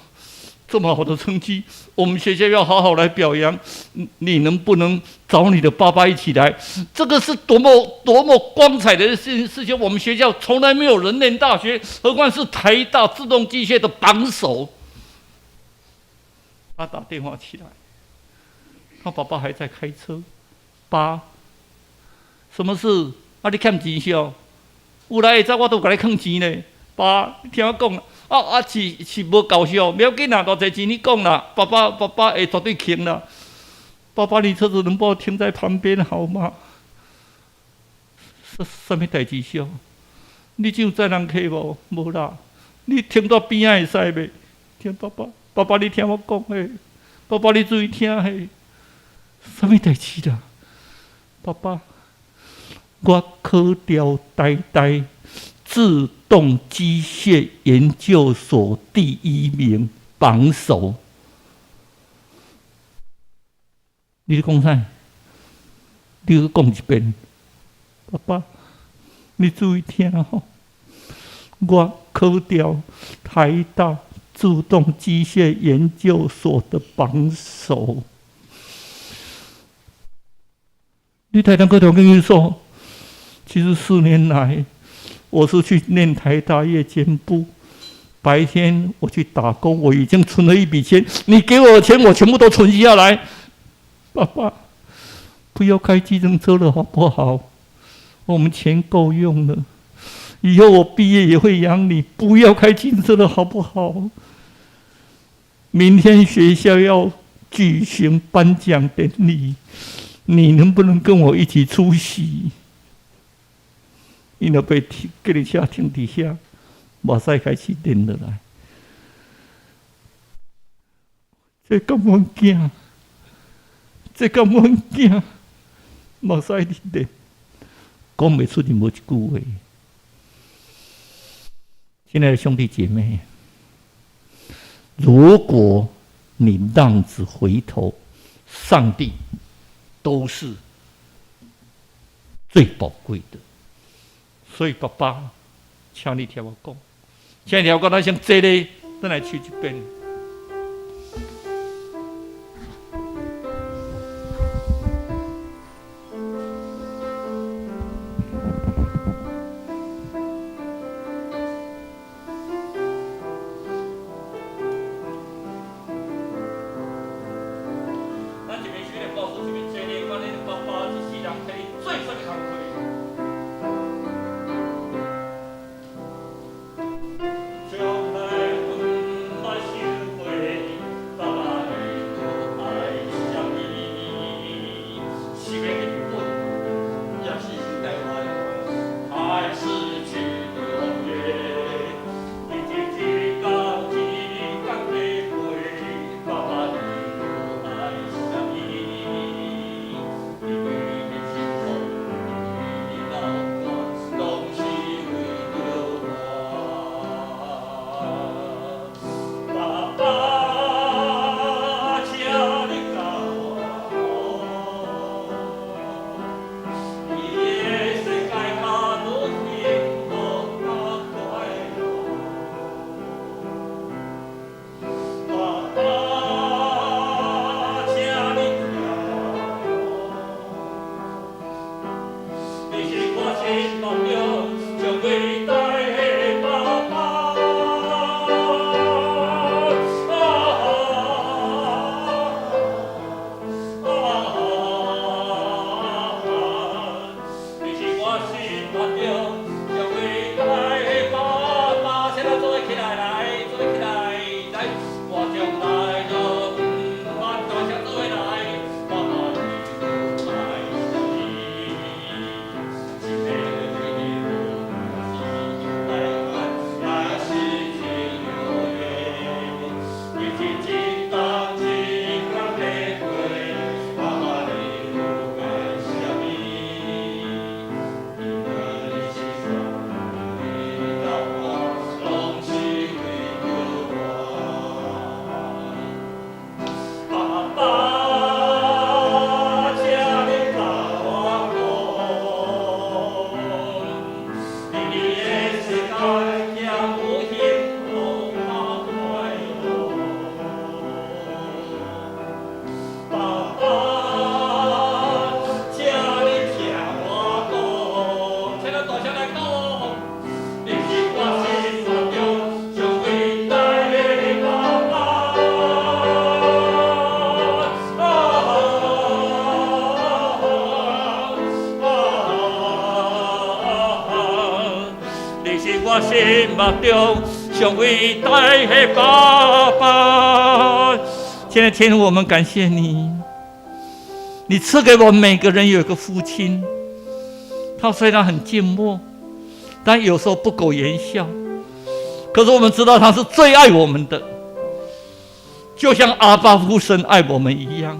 這麼好的成績，我們學校要好好來表揚。你能不能找你的爸爸一起來？這個是多麼多麼光彩的事情！我們學校從來沒有人念大學，何況是台大自動機械的榜首。”他打電話起來，他爸爸還在開車。爸，什麼事？啊，你欠錢是？有來會早我都共你囥錢呢。爸，你聽我講，啊啊是無夠數，無要緊啦，偌濟錢你講啦，爸爸爸爸會絕對還啦。爸爸，你車子能幫我停在旁邊好嗎？啥物代誌小？你這有載人客無？無啦。你停佇邊仔會使袂？聽爸爸，爸爸你聽我講嘿，爸爸你注意聽嘿。啥物代誌啦？爸爸，我考著台大自動機械研究所第一名榜首。你咧讲啥？你閣講一遍。爸爸，你注意聽吼，我考著台大自動機械研究所的榜首。你台大考著研究所，其實4年來，我是去念台大夜間部，白天我去打工，我已經存了一筆錢。你給我的錢，我全部都存下來。爸爸，不要開計程車了，好不好？我們錢夠用了，以後我畢業也會養你。不要開計程車了，好不好？明天學校要舉行頒獎典禮，你能不能跟我一起出席？伊若被停，計程車停佇遐，目屎開始淋落來。這敢阮囝？這敢阮囝？目屎伫淋，講袂出任何一句話。親愛的兄弟姐妹，如果你浪子回頭，上帝都是最寶貴的。所以爸爸，請你聽我講，請你聽我講，咱先坐咧，轉來唱一遍。咱一邊學念故事，一邊坐咧，看恁爸爸一世人替你做啥物工課。將來阮捌想過，爸爸你閣愛啥物？是欲去日本，抑是去台灣，還是去紐約？日子一天一天的過，爸爸你閣愛啥物？你規日辛苦，你規日流汗，攏是為著我。爸爸，請你共我講，這个世界敢有幸福佮快樂？爸爸，請你聽我講，你是我心目中上偉大的爸爸。啊啊！你是我心目中上偉大的爸爸。現在做伙起來，來，做伙起來，來，我從來都毋捌大聲做伙來，爸爸你閣愛啥物？是欲去日本，抑是去台灣，還是去紐約？日子一天一天的過，爸爸你閣愛啥物？你規日辛苦，規日流汗，攏是為著我。爸爸，請你共我講，佇這个世界敢有幸福佮快樂？爸爸，請你聽我講，請咱大聲來講，你是我心目中上偉大的爸爸。啊啊！你是我心目中上偉大的爸爸。親愛的天父，我們感謝你，你賜給我們每個人有一個父親，他雖然很靜默，但有時候不苟言笑，可是我們知道他是最愛我們的，就像阿爸父神愛我們一樣。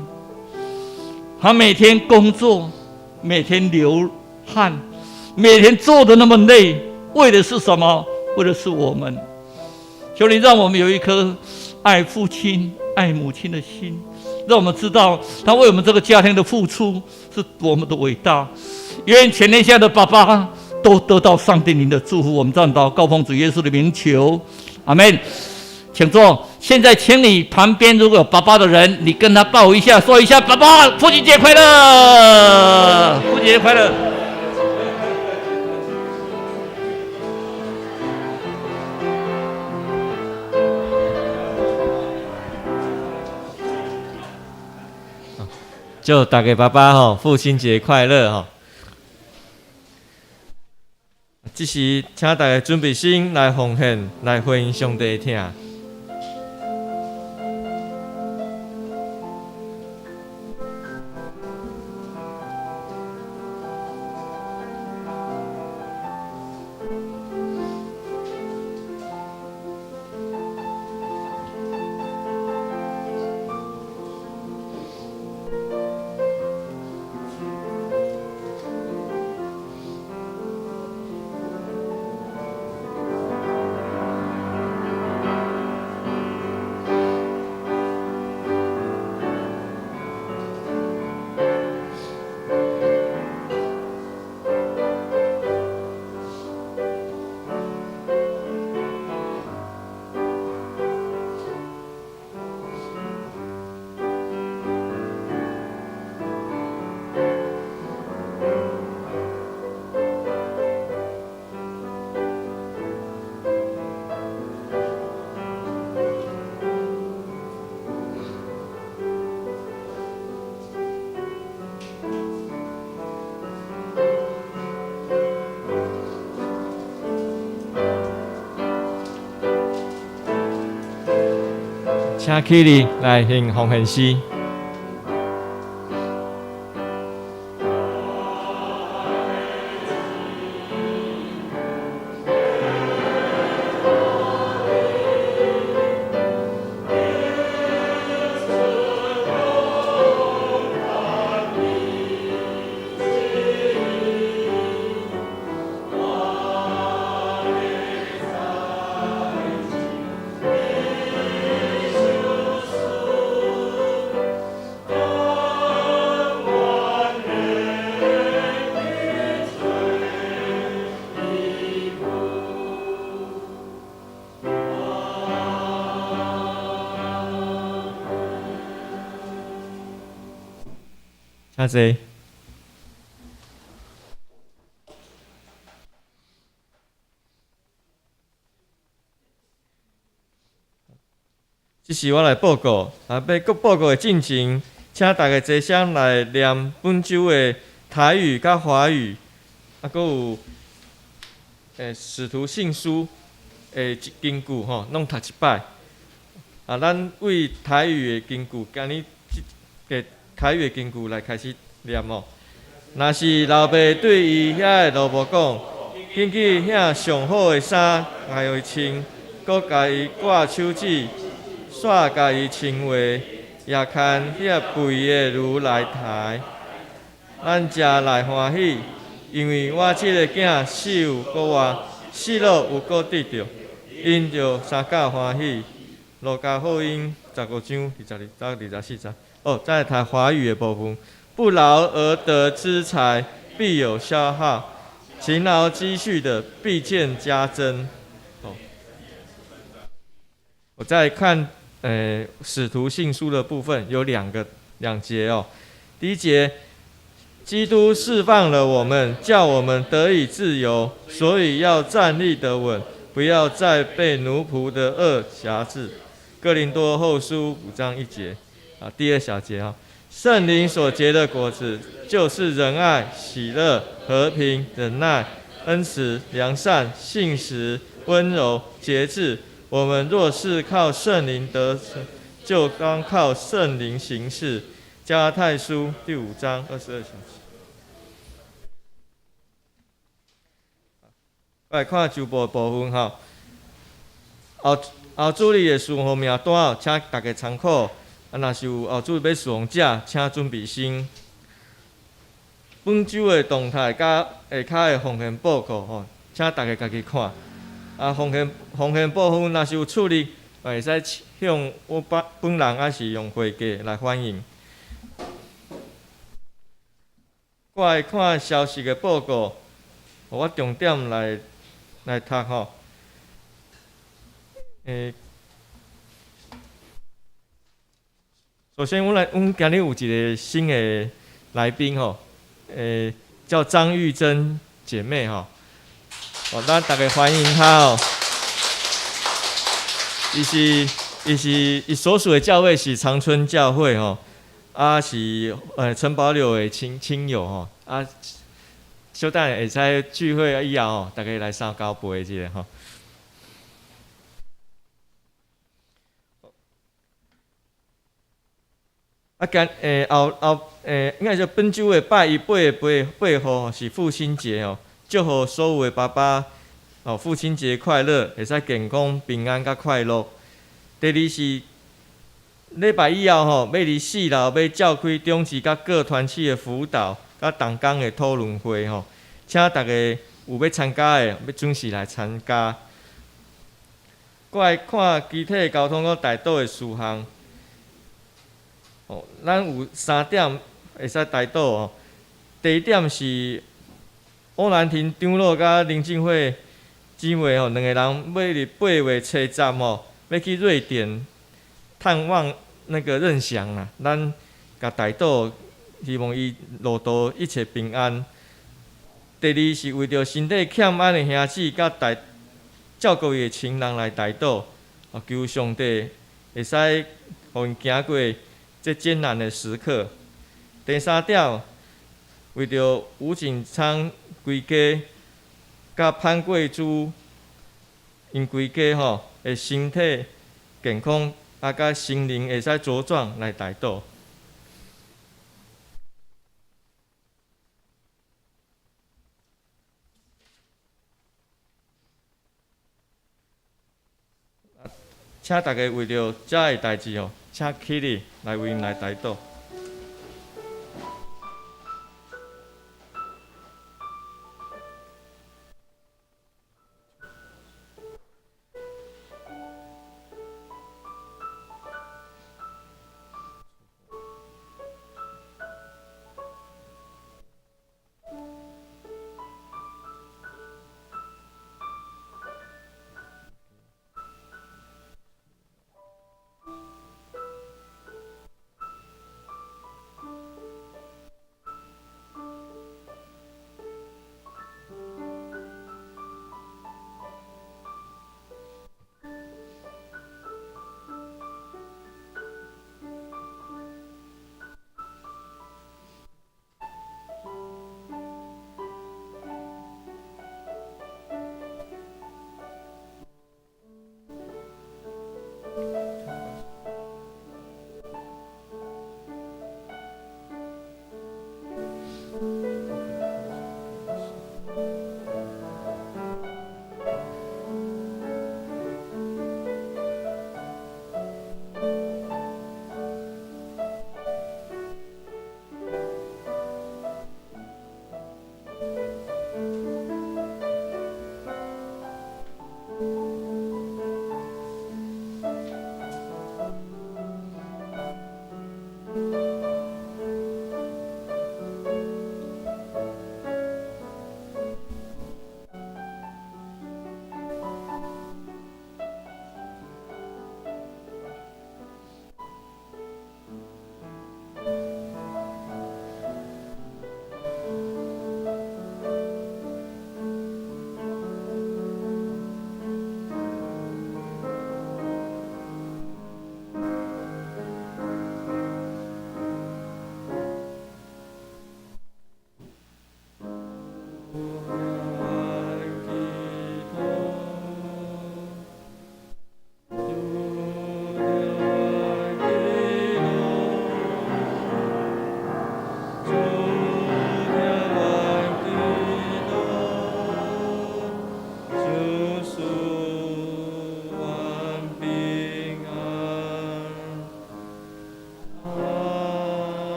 他每天工作，每天流汗，每天做的那麼累，為的是什麼？為的是我們。求你讓我們有一顆愛父親、愛母親的心，讓我們知道他為我們這個家庭的付出是多麼的偉大。願全天下的爸爸都得到上帝您的祝福。我們讚禱告奉主耶穌的名求，阿門。請坐。現在，請你旁邊如果有爸爸的人，你跟他抱一下，說一下：“爸爸，父親節快樂！父親節快樂！”祝大家爸爸吼，父親節快樂吼！這時，請大家準備心來奉獻，來回應上帝的疼。請起立來獻奉獻詩。請坐。這時我來報告，啊，欲閣報告的進前，請大家齊聲來念本週的台語佮華語，啊，閣有使徒信書的經句吼，攏讀一擺。啊，咱為台語的經句，今日這個台語的經句來開始念哦。若是老爸對伊遐的奴僕講，緊去遐上好的衫，來予伊穿，閣共伊掛手指，煞共伊穿鞋，也牽遐肥的驢來刣。咱誠來歡喜，因為我這个囝死有閣活，死了有閣得著，𪜶就相佮歡喜。路加福音15章22到24節。哦，再來讀華語的部分。不勞而得之財，必有消耗；勤勞積蓄的，必見加增。哦，我再看，使徒信書的部分有兩節哦。第一節，基督釋放了我們，叫我們得以自由，所以要站立得穩，不要再被奴僕的軛挾制。哥林多後書5章1節啊，第二小節啊，聖靈所結的果子，就是仁愛、喜樂、和平、忍耐、恩慈、良善、信實、溫柔、節制。我們若是靠聖靈得成，就當靠聖靈行事。加拉太書第5章22小節。來看周報的部分哈。後主日的事奉名單哦，請大家參考。啊，若是有後主日欲事奉者，請準備先。本週的動態佮下跤的奉獻報告吼，請大家家己看。啊，奉獻部分若是有處理，会使向我本本人，抑是用回价来反映。过来看消息的报告，我重点来来读吼。首先，阮今日有一个新的来宾吼，叫张玉珍姐妹吼，哦，咱逐家欢迎她哦。伊所属的教会是长春教会吼，啊是陈宝柳的亲友吼，啊，小等下会使聚会以后吼，逐家来相交陪一下吼。啊，今后后应该说本周的拜一八月八八号是父亲节哦，祝福所有的爸爸哦，父亲节快乐，会使健康、平安佮快乐。第二是礼拜以后吼，欲伫四楼欲召开长执佮各团契的辅导佮同工的讨论会吼，请逐家有欲参加的，欲准时来参加。过来看其他交通佮代祷的事项。哦，咱有三点会使代祷哦。第一点是欧兰亭长老佮林静慧姊妹吼，两个人欲伫8月70吼，欲去瑞典探望那个任祥啊。咱共代祷，希望伊路途一切平安。第二是为著身体欠安的兄姊佮代照顾伊的亲人来代祷，哦，求上帝会使予𪜶行过这艰难的时刻。第三点，为著吴景昌规家佮潘桂珠𪜶规家吼的身体健康，啊，佮心灵会使茁壮来代祷。请大家为著遮的代志吼，请起立来为𪜶来代祷。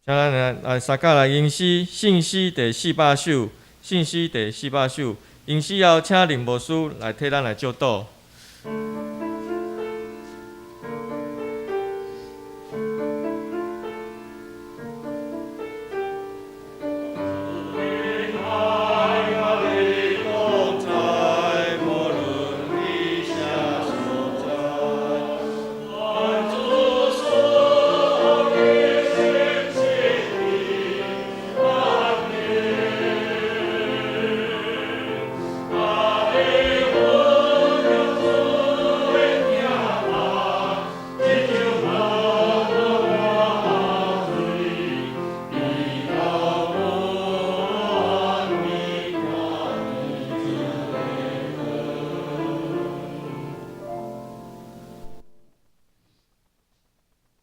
请咱来来相佮来吟诗，圣诗第400首，圣诗第400首。用诗后，请林牧师来替咱来祝祷。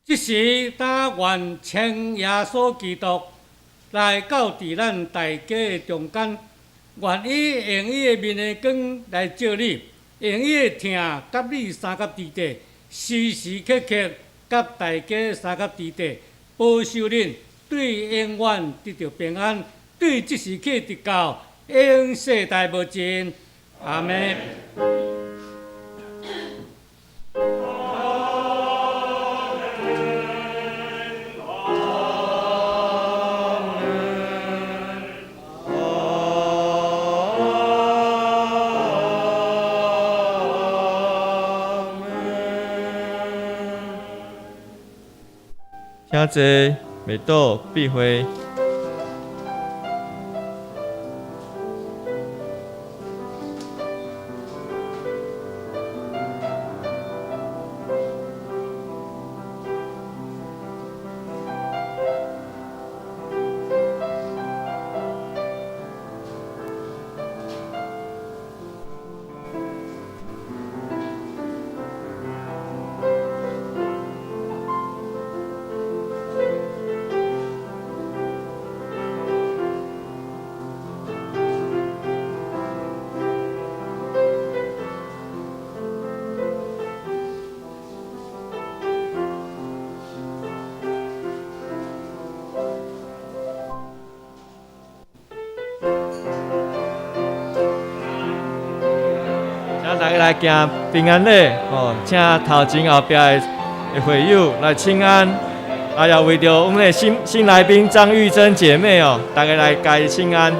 這時，但願請耶穌基督來到佇咱大家的中間，願伊用伊的面的光來照你，用伊的疼佮你相佮佇底，時時刻刻佮大家相佮佇底，保守恁對永遠得著平安，對這時刻直到永世代無盡。阿們。請坐，默禱，閉會。請大家來行平安禮，吼！請頭前後壁的會友來請安，啊，也為著阮的新來賓張玉珍姐妹哦，大家來共伊請安。